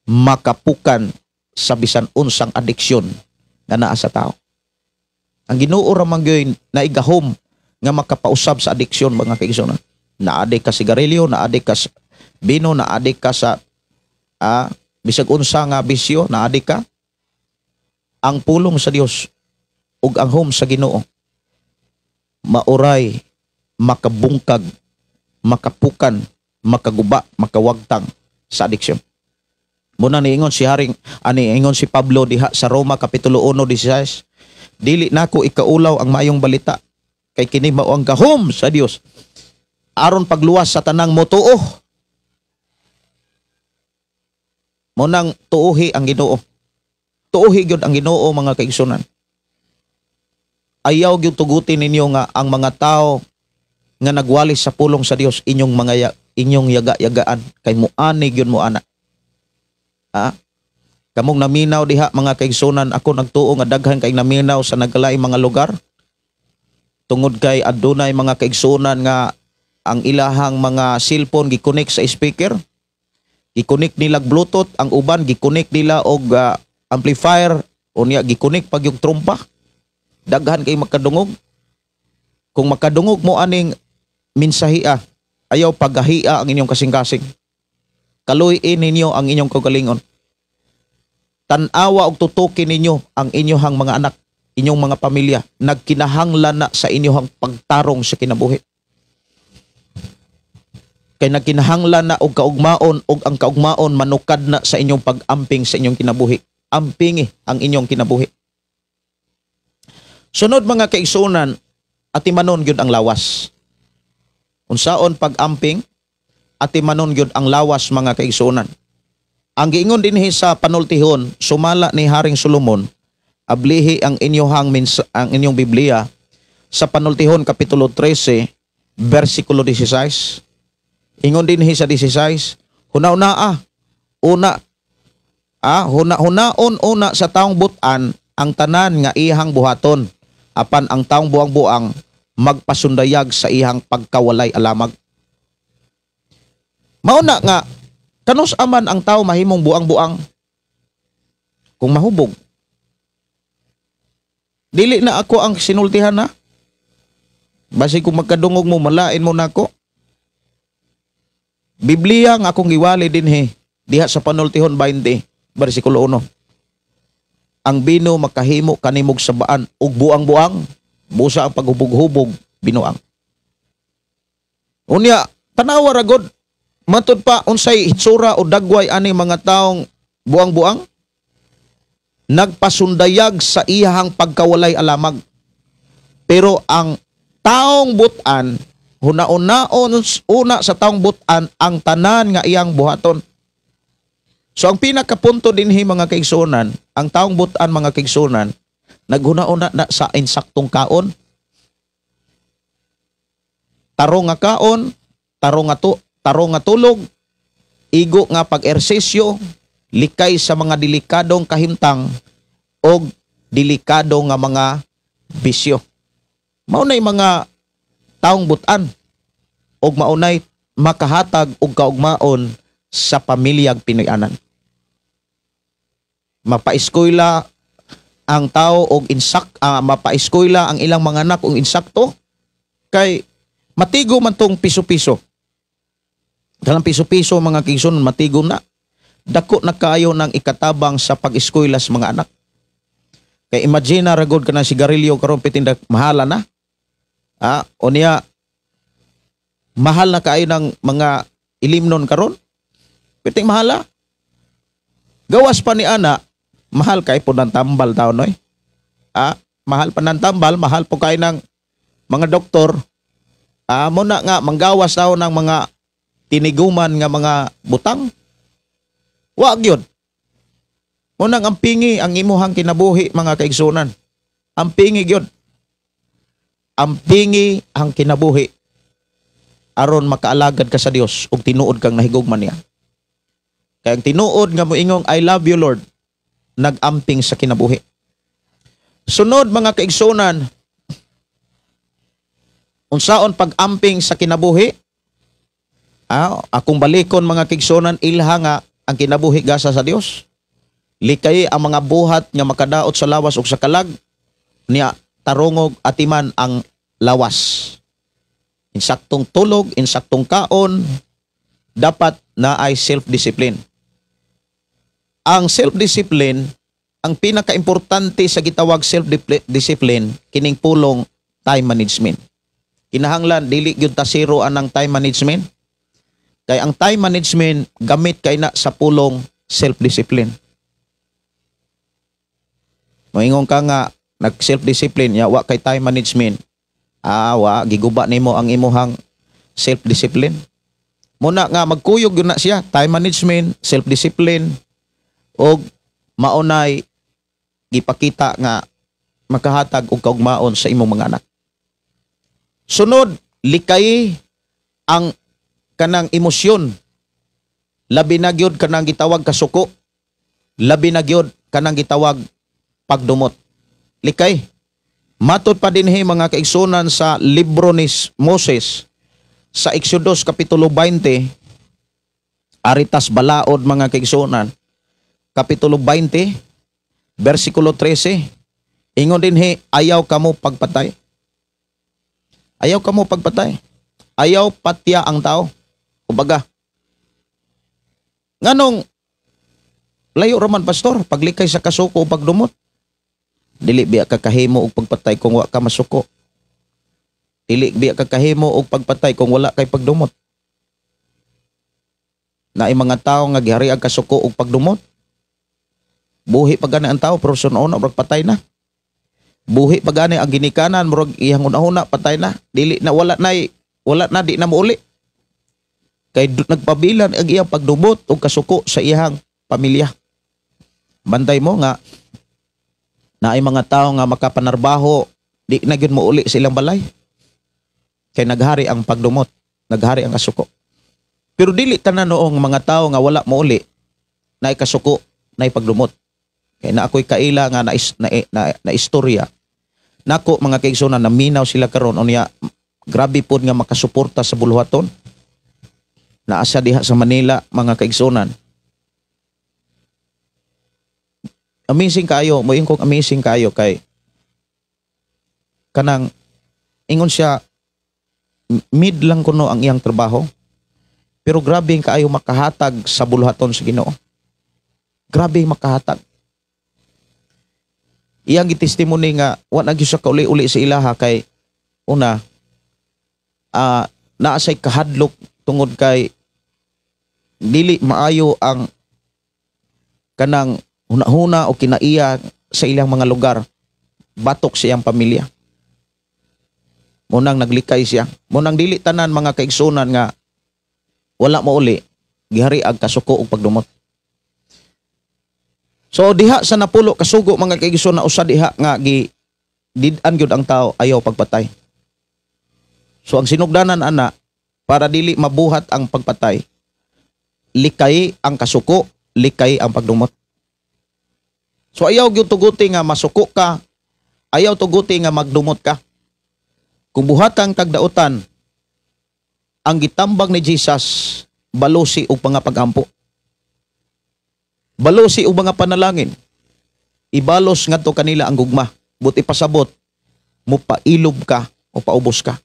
S1: makapukan sa bisan unsang adiksyon nga naa sa tao. Ang Ginoo ra man gyud naigahom nga makapausab sa adiksyon, mga kaigsuonan. Naadik ka sigarilyo, naadik ka sa bino, naadik ka sa bisag unsa nga bisyo, naadik ka. Ang pulong sa Dios ug ang home sa Ginoo mauray makabungkag, makapukan, makaguba, makawagtang sa adiksyon. Muna niingon si Haring ani ingon si Pablo diha sa Roma kapitulo 1:16, "Dili nako ikaulaw ang maayong balita kay kini mao ang gahom sa Dios aron pagluwas sa tanang motuo." Munang tuohi ang Ginoo. Tuohi gyud ang Ginoo, mga kaigsunan. Ayaw gyud tugutin ninyo nga ang mga tao nga nagwali sa pulong sa Dios inyong mga inyong yaga-yagaan kay muani gyud mo ana. Ha? Kamong naminaw diha, mga kaigsunan, ako nagtuo nga daghan kay naminaw sa nagkalaing mga lugar. Tungod kay adunay mga kaigsunan nga ang ilahang mga cellphone gi-connect sa speaker. Gi-connect nila Bluetooth, ang uban gi-connect nila og amplifier, unya gi-connect pag yung trompa. Daghan kay makadungog. Kung makadungog mo aning mensahia, ayaw paghahia ang inyong kasing-kasing. Kaluy-in ninyo ang inyong kaugalingon. Tan-awa og tutukin ninyo ang inyong mga anak, inyong mga pamilya, nagkinahanglan na sa inyong pagtarong sa kinabuhi. Kay nagkinahanglan na og kaugmaon, og ang kaugmaon manukad na sa inyong pag-amping sa inyong kinabuhi. Ampingi ang inyong kinabuhi. Sunod, mga kaigsunan, atimanon gyud ang lawas. Unsaon pag-amping, atimanon gyud ang lawas, mga kaigsunan. Ang giingon dinhi sa panultihon, sumala ni Haring Solomon, ablihi ang inyohang ang inyong Biblia sa Panultihon kapitulo 13 bersikulo 16. Ingon dinhi sa 16, "Huna-hunaa una huna-hunaon una sa taong butan ang tanan nga iyang buhaton, apan ang taong buang-buang magpasundayag sa iyang pagkawalay alamag." Mauna nga kanus aman ang tao mahimong buang-buang kung mahubog. Dili na ako ang sinultihan na. Basi kung magkadungog mo, malain mo nako. Biblia nga akong giwali dinhi diha sa Panultihon 20 bersikulo 1. Ang bino makahimo kanimog sabaan ug buang-buang, busa ang paghubog-hubog binuang. Unya tanawa ra gud matud pa unsay hitsura o dagway ani mga taong buang-buang.
S5: Nagpasundayag sa iyahang pagkawalay alamag. Pero ang taong butan, hunaon-naon una sa taong butan ang tanan nga iyang buhaton. So ang pinakapunto dinhi, mga kaigsuonan, ang taong butan, mga kaigsuonan, naghuna-una na sa insaktong kaon. Tarong nga kaon, tarong nga tulog, igo nga pag-ersisyo, likay sa mga delikadong kahimtang og delikado nga mga bisyo. Maunay mga taong butan og maunay makahatag og kaugmaon sa pamilyang Pinoyanan. Mapaeskwela ang tao og mapaeskwela ang ilang mga anak og insakto kay matigo man tong piso-piso. Dalang piso-piso, mga kaigsoon, matigo na. Dako na kaayo ng ikatabang sa pag-eskwela sa mga anak. Kay imagine na ragod ka na sigarilyo karon, pitinda mahala na. O niya mahal na kaayo ng mga ilimnon karon. Piting mahala. Gawas pa ni ana, mahal kay po ng tambal tao noy. Mahal pa ng tambal, mahal po kay ng mga doktor. Mo na nga manggawas tao ng mga tiniguman nga mga butang. Wa gyud. Mo nang ampingi ang imuhang kinabuhi, mga kaigsunan. Ampingi gyud. Ampingi ang kinabuhi aron makaalagad ka sa Dios ug tinuod kang nahigugma niya. Kay ang tinuod nga moingong "I love you, Lord," nag-amping sa kinabuhi. Sunod, mga kaigsunan, unsaon pag-amping sa kinabuhi? Akong balikon, mga kaigsunan, ilha nga ang kinabuhi gasa sa Dios. Likay ang mga buhat nga makadaot sa lawas ug sa kalag niya, tarongog atiman ang lawas. Insaktong tulog, insaktong kaon, dapat na ay self-discipline. Ang self-discipline, ang pinakaimportante sa gitawag self-discipline, kining pulong time management. Kinahanglan dili gyud ta zero anang time management. Kay ang time management gamit kay na sa pulong self-discipline. Moingon ka nga nag self-discipline ya wa kay time management. Wa giguba nimo ang imuhang self-discipline. Muna nga magkuyog yun na siya, time management, self-discipline, og maunay gipakita nga makahatag og kaugmaon sa imong mga anak. Sunod, likay ang kanang emosyon. Labi na gyud kanang gitawag kasuko. Labi na gyud kanang gitawag pagdumot. Likay. Matod pa dinhi, mga kaigsunan, sa libro ni Moses sa Exodus kapitulo 20, aritas balaod, mga kaigsunan, kapitulo 20 versikulo 13, ingon dinhi, "Ayaw kamo pagpatay." Ayaw kamo pagpatay. Ayaw patya ang tao. Kumbaga, nganong layo raman, pastor, paglikay sa kasuko o pagdumot? Dili biya ka kahimo og pagpatay kung wa ka masuko. Dili biya ka kahimo og pagpatay kung wala kay pagdumot. Naay mga tao nga gihari ang kasuko og pagdumot. Buhi pa gani ang tao pero suno murag patay na. Buhi pa gani ang ginikanan, murag iyang una-una patay na. Dili na, wala na, wala na, di na mouli. Kay nagpabilan ang iyang pagdumot og kasuko sa iyang pamilya. Bantay mo nga naay mga tao nga makapanarbaho, di na gyud mouli sa ilang balay. Kay naghari ang pagdumot, naghari ang kasuko. Pero dili tanan noong mga tao nga wala mouli naay kasuko, naay pagdumot. Kay na ako'y kaila nga na istorya. Nako, mga kaigsunan, naminaw sila karon unya grabe pod nga makasuporta sa buluhaton. Naa siya diha sa Manila, mga kaigsunan. Amazing kayo, moingon kong amazing kayo kay kanang ingon siya mid lang kuno ang iyang trabaho. Pero grabe kaayo makahatag sa buluhaton sa Ginoo. Grabe makahatag. Iyang gitestimony nga wa na gyud siya kauli-uli sa ilaha kay una, naa say kahadlok tungod kay dili maayo ang kanang hunahuna o kinaiya sa ilang mga lugar batok sa iyang pamilya. Munang naglikay siya. Munang dili tanan mga kaigsunan nga wala mo uli, gihari ang kasuko og pagdumot. So diha sa napulo kasugo mga kaigsunan, usa diha nga gi did-an gyud ang tao, ayaw pagpatay. So ang sinugdanan ana para dili mabuhat ang pagpatay, likay ang kasuko, likay ang pagdumot. So ayaw gyud tuguti nga masuko ka, ayaw tuguti nga magdumot ka. Kung buhatang kagdautan, ang gitambag ni Jesus, balusi og mga pagampo. Balusi og mga panalangin. Ibalos ngadto kanila ang gugma. But ipasabot, mupailob ka o paubos ka.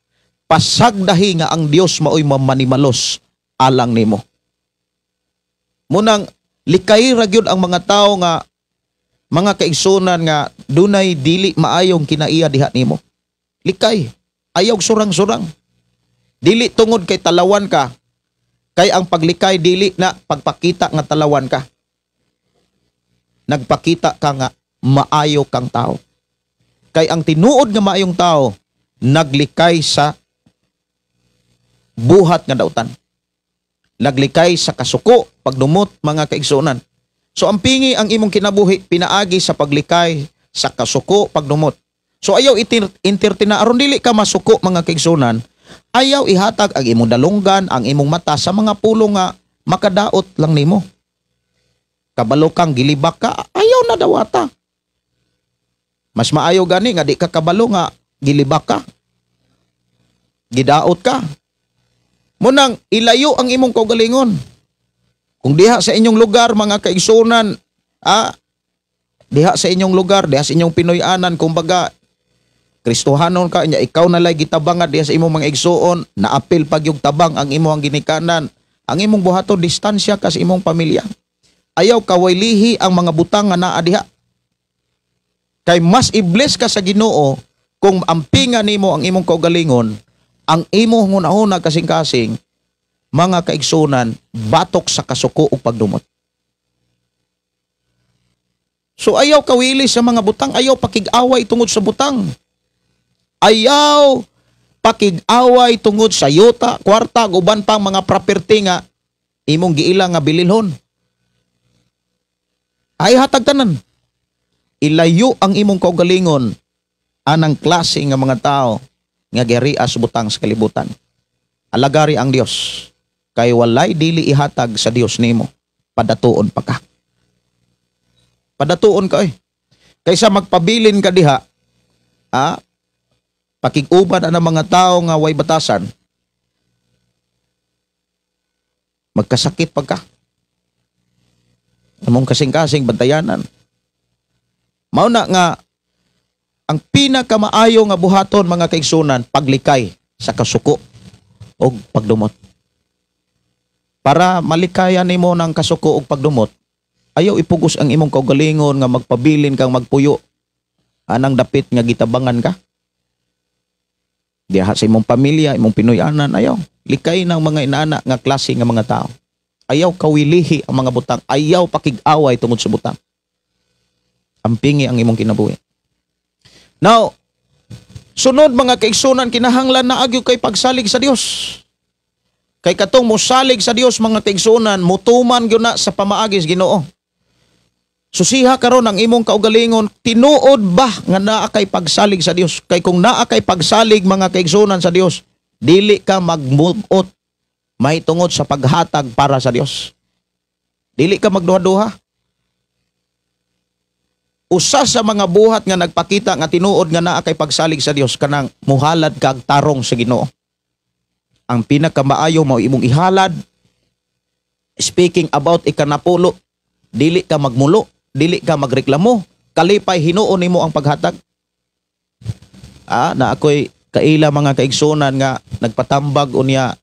S5: Pasagdahi nga ang Dios maoy mamanimalos alang nimo. Munang likay ra gyud ang mga tawo nga mga kaigsunan nga dunay dili maayong kinaiya diha nimo. Likay, ayaw surang-surang. Dili tungod kay talawan ka, kay ang paglikay dili na pagpakita nga talawan ka. Nagpakita ka nga maayo kang tao. Kay ang tinuod nga maayong tao naglikay sa buhat nga dautan. Naglikay sa kasuko, pagdumot mga kaigsunan. So ang pingi ang imong kinabuhi pinaagi sa paglikay sa kasuko, pagdumot. So ayaw entertain aron dili ka masuko mga kaigsunan, ayaw ihatag ang imong dalunggan, ang imong mata sa mga pulong nga makadaot lang nimo. Kabalo kang gilibak ka, ayaw na dawata. Mas maayo gani nga di ka kabalo nga gilibak ka. Gidaot ka. Munang ilayo ang imong kaugalingon. Kung diha sa inyong lugar mga kaigsunan, diha sa inyong lugar, diha sa inyong Pinoy-anan, kumbaga Kristohanon ka, nya ikaw na lay gitabangan diha sa imong mga igsuon, naapil pag yung tabang ang imong ginikanan, ang imong buhaton distansya ka sa imong pamilya. Ayaw kawaylihi ang mga butang nga naa diha. Kay mas i-bless ka sa Ginoo kung ampinga nimo ang imong kaugalingon, ang imong hunahuna kasing-kasing, mga kaigsunan, batok sa kasuko o pagdumot. So ayaw kawili sa mga butang, ayaw pakig-away tungod sa butang. Ayaw pakig-away tungod sa yuta, kwarta, uban pang mga property nga imong giila nga bililhon. Ay hatag tanan. Ilayo ang imong kaugalingon anang klase nga mga tao nga giharias butang sa kalibutan. Alagari ang Dios. Kay walay dili ihatag sa Dios nimo, padatuon pa ka. Padatuon ka oy. Kaysa magpabilin ka diha, pakig-uban ang mga tao nga way batasan, magkasakit pagka. Among kasing-kasing bantayanan. Mao na nga ang pinakamaayo nga buhaton mga kaigsunan, paglikay sa kasuko og pagdumot. Para malikayan nimo ng kasuko og pagdumot, ayaw ipugos ang imong kaugalingon nga magpabilin kang magpuyo anang dapit nga gitabangan ka. Diha sa imong pamilya, imong Pinoy-anan, ayaw. Likay ng mga inaana nga klase nga mga tao. Ayaw kawilihi ang mga butang. Ayaw pakig-away tungod sa butang. Ampingi ang imong kinabuhi. Now, sunod mga kaigsunan, kinahanglan na agyo kay pagsalig sa Dios. Kay katong mosalig sa Dios mga kaigsunan, mutuman gyud na sa pamaagis Ginoo. Susiha karon ang imong kaugalingon, tinuod ba nga naa kay pagsalig sa Dios? Kay kung naa kay pagsalig mga kaigsunan sa Dios, dili ka magmuot mahitungod sa paghatag para sa Dios. Dili ka magduha-duha. Usa sa mga buhat nga nagpakita nga tinuod nga naa kay pagsalig sa Dios kanang muhalad kag tarong sa Ginoo. Ang pinakamaayo mao imong ihalad. Speaking about ikanapulo, dili ka magmulo, dili ka magreklamo, kalipay hinuon nimo ang paghatag. Na ako'y kaila mga kaigsunan nga nagpatambag unya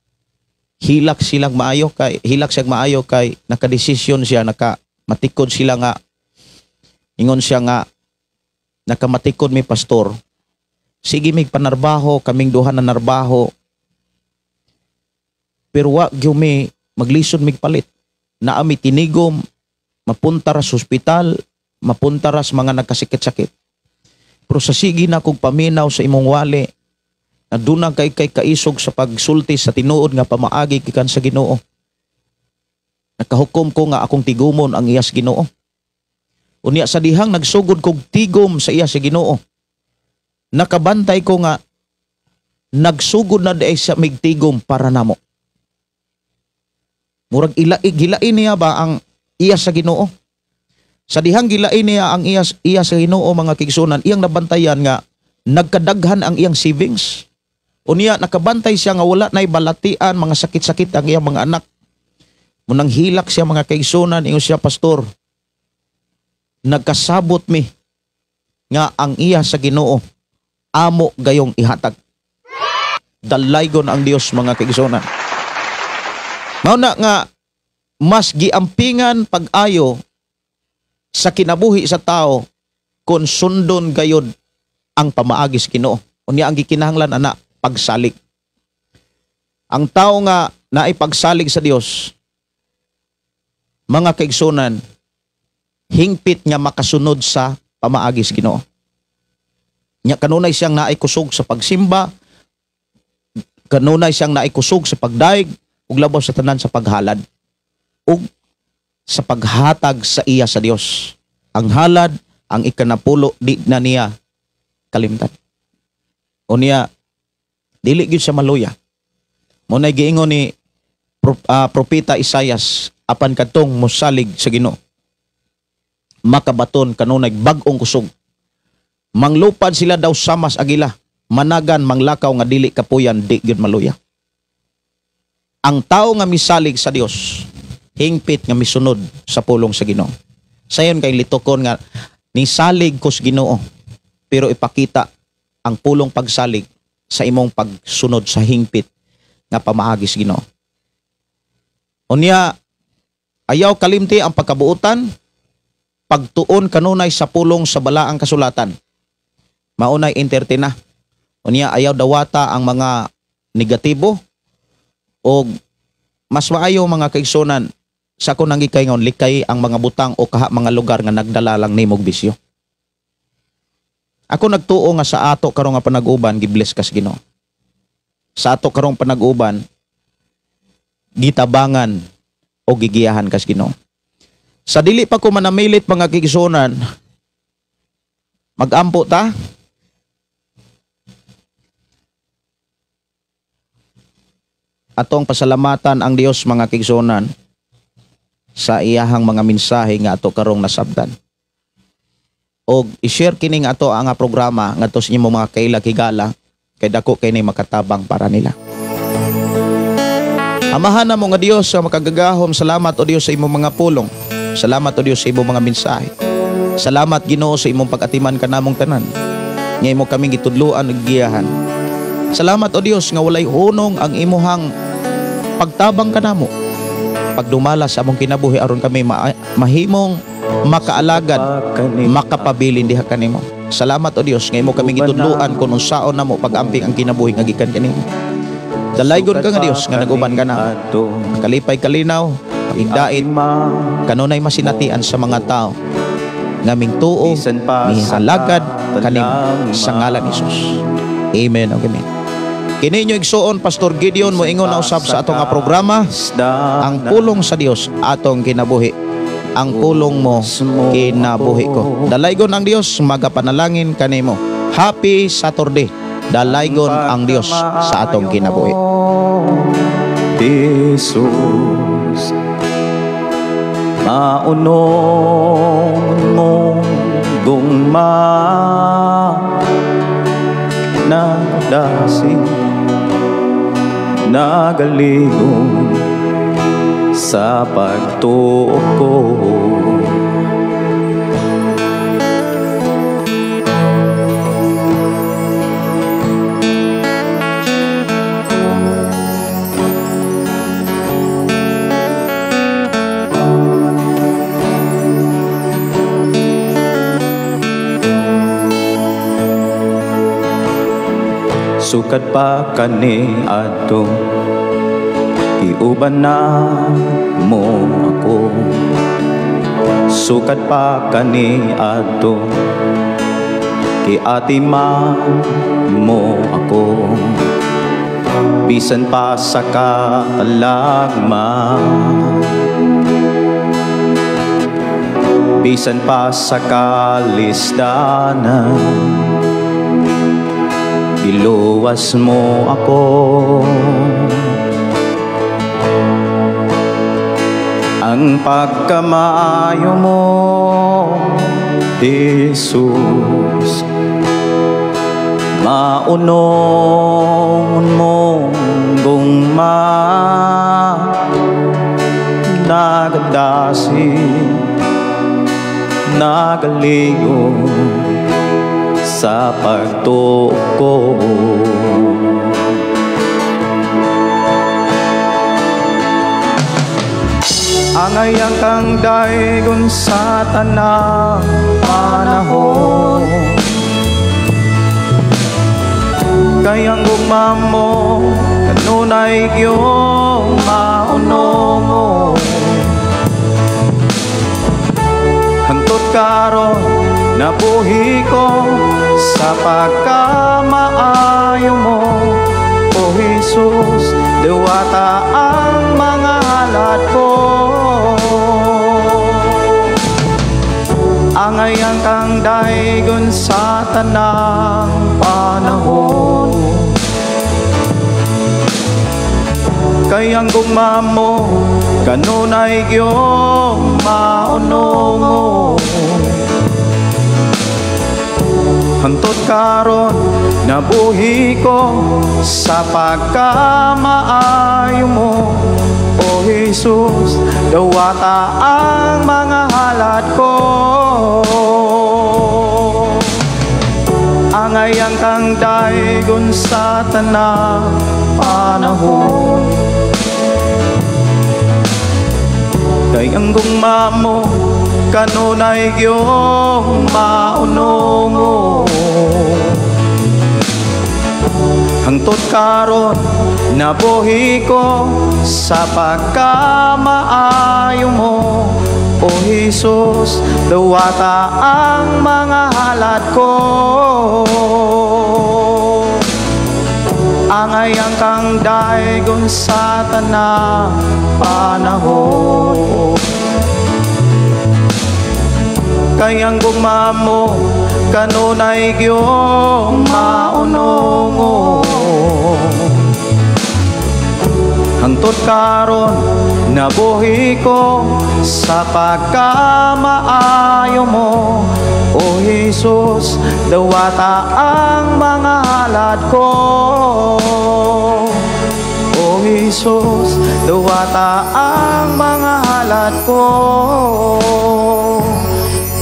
S5: hilak silang maayo kay hilak siyang maayo kay nakadesisyon siya, nakamatikod sila nga ingon siya nga nakamatikod mi pastor, sige mig panarbaho kaming duha na narbaho, pero wa gyud mi maglisod mig palit, naa mi tinigom mapunta ra sa ospital, Mapunta ras mga nagkasikit-sakit. Pero sa sige na kog paminaw sa imong wali, na duna kay kaisog sa pagsulti sa tinuod nga pamaagi gikan sa Ginoo. Nakahukom ko nga akong tigumon ang iya sa Ginoo. Unya sa dihang nagsugod kog tigom sa iya sa Ginoo, nakabantay ko nga nagsugod na diay sa migtigom para namo. Murag gilain niya ba ang iya sa Ginoo? Sa dihang gilain niya ang iya sa Ginoo, mga kigsunan, iyang nabantayan nga nagkadaghan ang iyang savings. Unya nakabantay siya nga wala na'y balatian, mga sakit-sakit ang iyang mga anak. Munang hilak siya, mga kaigsunan, ingon siya, pastor, nagkasabot mi nga ang iya sa Ginoo amo gayong ihatag. Dalaygon ang Dios, mga kaigsunan. Mao na nga mas giampingan pag-ayo sa kinabuhi sa tao kung sundon gayod ang pamaagi sa Ginoo. Unya ang gikinahanglan ana pagsalig. Ang tao nga naay pagsalig sa Dios, mga kaigsunan, hingpit nga makasunod sa pamaagi sa Ginoo. Nya kanunay siyang naay kusog sa pagsimba, kanunay siyang naay kusog sa pagdaig, ug labaw sa tanan sa paghalad ug sa paghatag sa iya sa Dios. Ang halad, ang ikanapulo, di na niya kalimtan. Unya dili gyud siya maluya. Mo nay giingon ni propeta Isayas, apan kadtong mosalig sa Ginoo, makabaton kanunay bag-ong kusog. Manglupad sila daw samas agila, managan manglakaw nga dili kapuyan, di gyud maluya. Ang tao nga misalig sa Dios, hingpit nga misunod sa pulong sa Ginoo. Sayon kay litokon nga nisalig ko sa Ginoo, pero ipakita ang pulong pagsalig sa imong pagsunod sa hingpit nga pamaagi sa Ginoo. Unya ayaw kalimti ang pagkabuotan, pagtuon kanunay sa pulong sa balaang kasulatan. Maunay entertain na. Unya ayaw dawata ang mga negatibo og mas maayo, mga kaigsunan, sa akong nangikaingon, likay ang mga butang o kaha mga lugar nga nagdala lang nimog bisyo. Ako nagtuo nga sa ato karong nga panag-uban, gibless kas Ginoo. Sa ato karong panag-uban, gitabangan o gigiyahan kas Ginoo. Sa dili pa ko manamilit, mga kaigsunan, magampo ta. Atong pasalamatan ang Dios, mga kaigsunan, sa iyahang mga mensahe nga ato karong nasabtan. Og i-share kini nga ato ang programa ngadto sa inyong mga kaila higala, kay dako kini makatabang para nila. Amahan na mo nga Dios sa makagagahom, salamat o Dios sa imong mga pulong. Salamat o Dios sa imong mga mensahe. Salamat Ginoo sa imong pag-atiman kanamong tanan. Nga imo kaming gitudloan ug giyahan. Salamat o Dios nga walay hunong ang imuhang pagtabang kanamo. Pagdumala sa among kinabuhi aron kami mahimong makaalagad, makapabilin diha kanimo. Salamat o Dios nga imo kaming gitudloan kun unsaon namo pag-amping ang kinabuhi nga gikan kanimo. Dalaygon ka nga Dios nga nag-uban ka na. Kalipay kalinaw, igdait, kanunay masinatian sa mga tao nga mingtuo, mihalagad kanimo sa ngalan ni Jesus. Amen. Amen. Kini inyo igsuon, Pastor Gideon, moingon na usab sa atong nga programa, ang pulong sa Dios atong kinabuhi. Ang pulong mo kinabuhi ko. Dalaygon ang Dios, magapanalangin kanimo. Happy Saturday. Dalaygon ang Dios sa atong kinabuhi.
S2: Jesus, maunong mong gugma nagdasig, nagaligon sa pagtuo ko. Sukad pa kani adto, giuban na mo ako. Sukad pa kaniadto, giatiman mo ako, bisan pa sa katalagman, bisan pa sa kalisdanan, giluwas mo ako. Ang pagkamaayo mo, Jesus, maunon mong gugma, nagadasi, nagaligo sa pagtuo ko. Angayang kang daygon sa tanang panahon, kay ang gugma mo kanunay gyud maunongon. Hangtod karon nabuhi ko sa pagkamaayo mo, O Jesus, diwata ang mga halad ko. Angayang kang daygon sa tanang panahon, kay ang gugma mo kanunay gyud maunongon. Hangtod karon nabuhi ko sa pagkamaayo mo, O Jesus, dawata ang mga halad ko. Angayang kang daygon sa tanang panahon, kay ang gugma mo kanunay gyud maunongon. Hangtod karon nabuhi ko sa pagkamaayo mo, O Jesus, dawata ang mga halad ko. Angayang kang daygon sa tanang panahon, kay ang gugma mo kanunay gyud maunongon. Hangtod karon nabuhi ko sa pagkamaayo mo, O Jesus, dawata ang mga halad ko. O Jesus, dawata ang mga halad ko.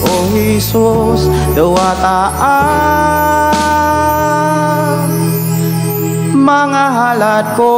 S2: O Jesus, dawata ang mga halad ko.